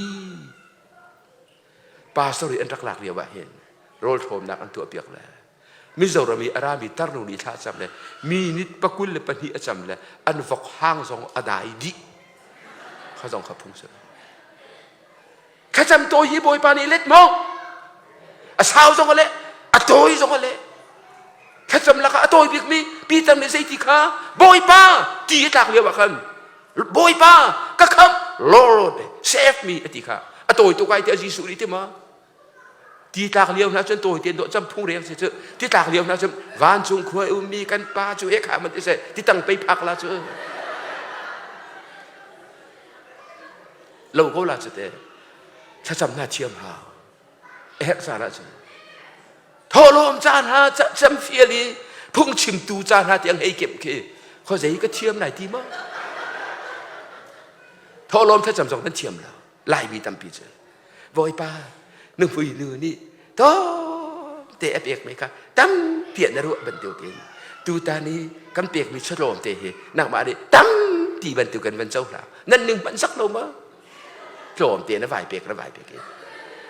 pastor i an rak lak lio ah hin rawl ṭhawmnak an tuah piak le Mizoram i a rami tarnu nih thla cam le minute pakul le pahnih a cam le an vok hang zong a dai dih kha zong kha phung si thlacam tawi hi bawipa nih let maw a sau zong a leh a tawi zong a leh thlacam lakah a tawi bikmi Peter nih zeiti kha bawipa ti a tlak lio ah khan bawipa ka khamh Lord save me a ti kha a tawi tuk ai ti a Jesuh nih ti ma Ti tlak lio hna cun tawi tein dawh cam phung reng si cu ti tlak lio hna cun vancung khua i ummi kan pa cu he kha man ti seh ti tang pei phak la cu lo ko la cu te thlacam hna thiam hau a herh caan ah cun thawhlawm caan ha cam fial i phungchimtu caan ha tiang hei kemh khi khuazei ka thiam lai ti maw thawhlawm thlacam zong kan thiam lo Laimi tampi cu Bawipa nuhmui nu nih tlawmte a pekmi kha tampi ah na ruah bantukin tutan i kan pekmi chawlawm te hi nangmah nih tampi bantuk kan van cohlang nan ning hmanh sak lo ma tlawmte na vai pek na vai pek i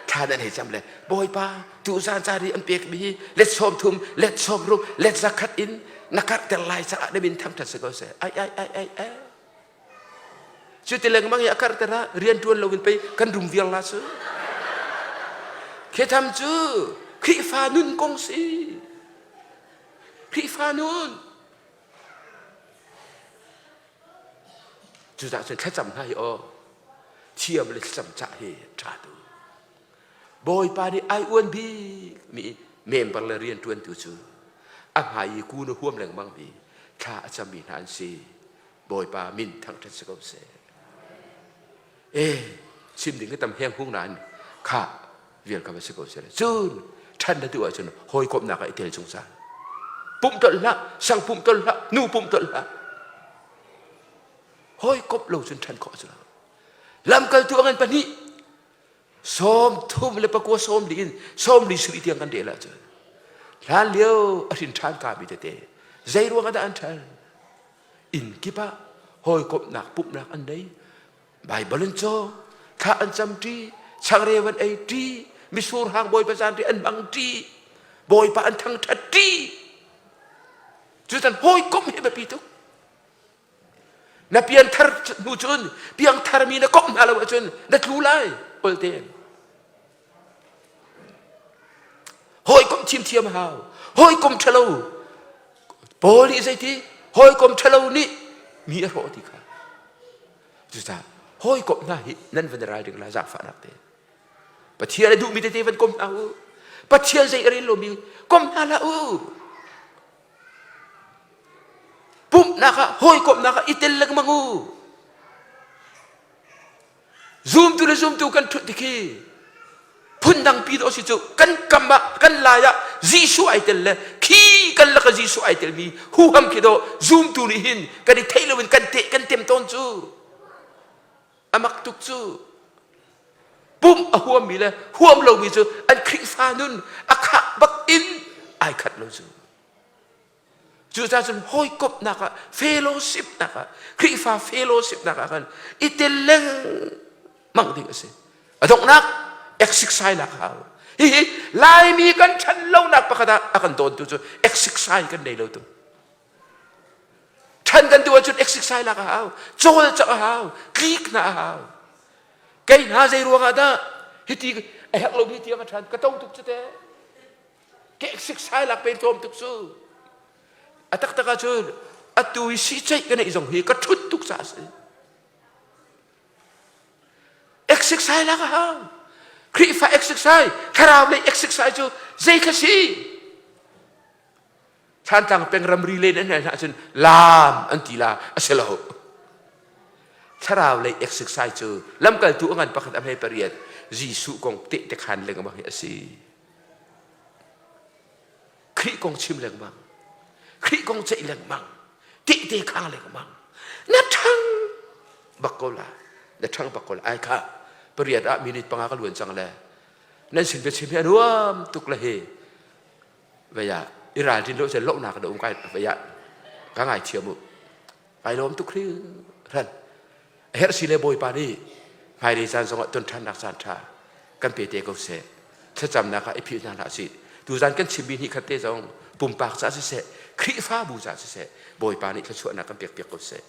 thla nan hei cam le Bawipa tuzan ca ri an pekmi hi let sawm thum let sawm ruk let zakhat in na karhter lai caah na min thangṭhat si ko seh ai ai ai ai ai Cuti lengmang i a karhter ah rianṭuan loin pei kan rum viar la cu. Khetham cu Khrihfa nun kong si. Khrihfa nun. Cucaah cun thlacam hna hi aw thiam le thlacam cah hi ṭha tu. Bawipa nih ai uan bik mi member le rianṭuantu cu a hmai i kun a huam lengmang mi thla a cammi hna an si. Bawipa min thangṭhat si ko seh. E chim ding ka tam heng hung nain kha vial ka va si ko seh. Cun ṭhan na duh ahcun hawikomhnak ah i tel zungzal. Pumh tolh hlah, sang pumh tolh hlah, nu pumh tolh hlah. Hawikomh lo cun ṭhan khawh a si lo. Lamkaltu a ngan pahnih sawm thum le pakua sawm li in sawm li suri tiang kan rel ahcun hlan lio a hrin ṭhan kami tete zei ruang ah dah an ṭhan inn kip ah hawikomhnak pumhnak an nei Baibal an cawng thla an cam ṭi changreu an ei ṭi misur hang bawipa zan ṭi an hmang ṭi bawipa an thangṭhat ṭi cutan hawikomh hi biapi tuk na pianthar hnu cun piangthar mi na komh hna lo ahcun na tlu lai olte Hawikom thimthiam a hau. Hawikom ṭhalo. Paul nih zeiti? Hawikom ṭhalo nih mi a hrawh ti kha. Cucaah hawikom hna hi nan van ralring la zaangfahnak te. Pathian a duhmi tete van kom hna u. Pathian zei a rel lomi kom hna hlah u. Pumhnak ah hawikomhnak ah i tel lengmang u. Zumtu le zumtu kan ṭhut tikhi phundang pi dawh si cu kan kam ah kan lai ah Jesuh ai tel le khi kan laka Jesuh ai telmi huham khi dawh zumtu nih hin kan i theih loin kan teh kan tem tawn cu a mak tuk cu pumh a huammi le huam lomi cu an Khrihfa nun a khah bak in ai khat lo cu Cucaah cun hawikomhnak ah fellowship nak ah Khrihfa fellowship nak ah khan i tel lengmang ding a si. A donghnak exercise lak hau. Hihi Laimi kan ṭhan lonak pakhat ah a kan dawntu cu exercise kan nei lo tu. Ṭhan kan duh ahcun exercise lak a hau, cawlcangh a hau, tlik hna a hau. Kei hna zei ruangah dah hiti a herh lomi tiang a ṭhan ka to tuk cu teh. Keksiksai lak pe tlawm tuk cu. A taktak ahcun atu i siceih ka neih zong hi ka ṭhut tuk caah a si. Exercise lak a hau. Khrihfa exercise, thlarau lei exercise cu zei kha si? Thlantlang peng ramri len an hna ahcun laam an ti la a si lo. Thlarau lei exercise cu lamkaltu a ngan pakhat a hmei pariat Jesuh kong tehte khan lengmang hi a si. Khrih kong chim lengmang. Khrih kong ceih lengmang. Tehte khang lengmang. Na ṭhang bak ko la. Na ṭhang bak ko la. Ai kha pariat ah minute panga ka luan cang le. Nan sin biachim hi a nuam tuk le hi. Vei ah i ralrin lo cun lohnak na um kai vei ah ka ngaithiam u. Kai lawm tuk hringhran. A herh si le Bawipa nih hmailei caan zongah ton ṭhannak caan ṭha kan pe te ko seh. Thlacamnak ah i philh hna hlah sih. Tuzan kan chimmi hnih khat te zong pumpak ca siseh, Khrihfabu ca siseh, Bawipa nih thluachuahnak kan pek piak ko seh.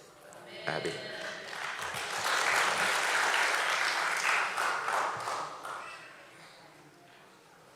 Amen.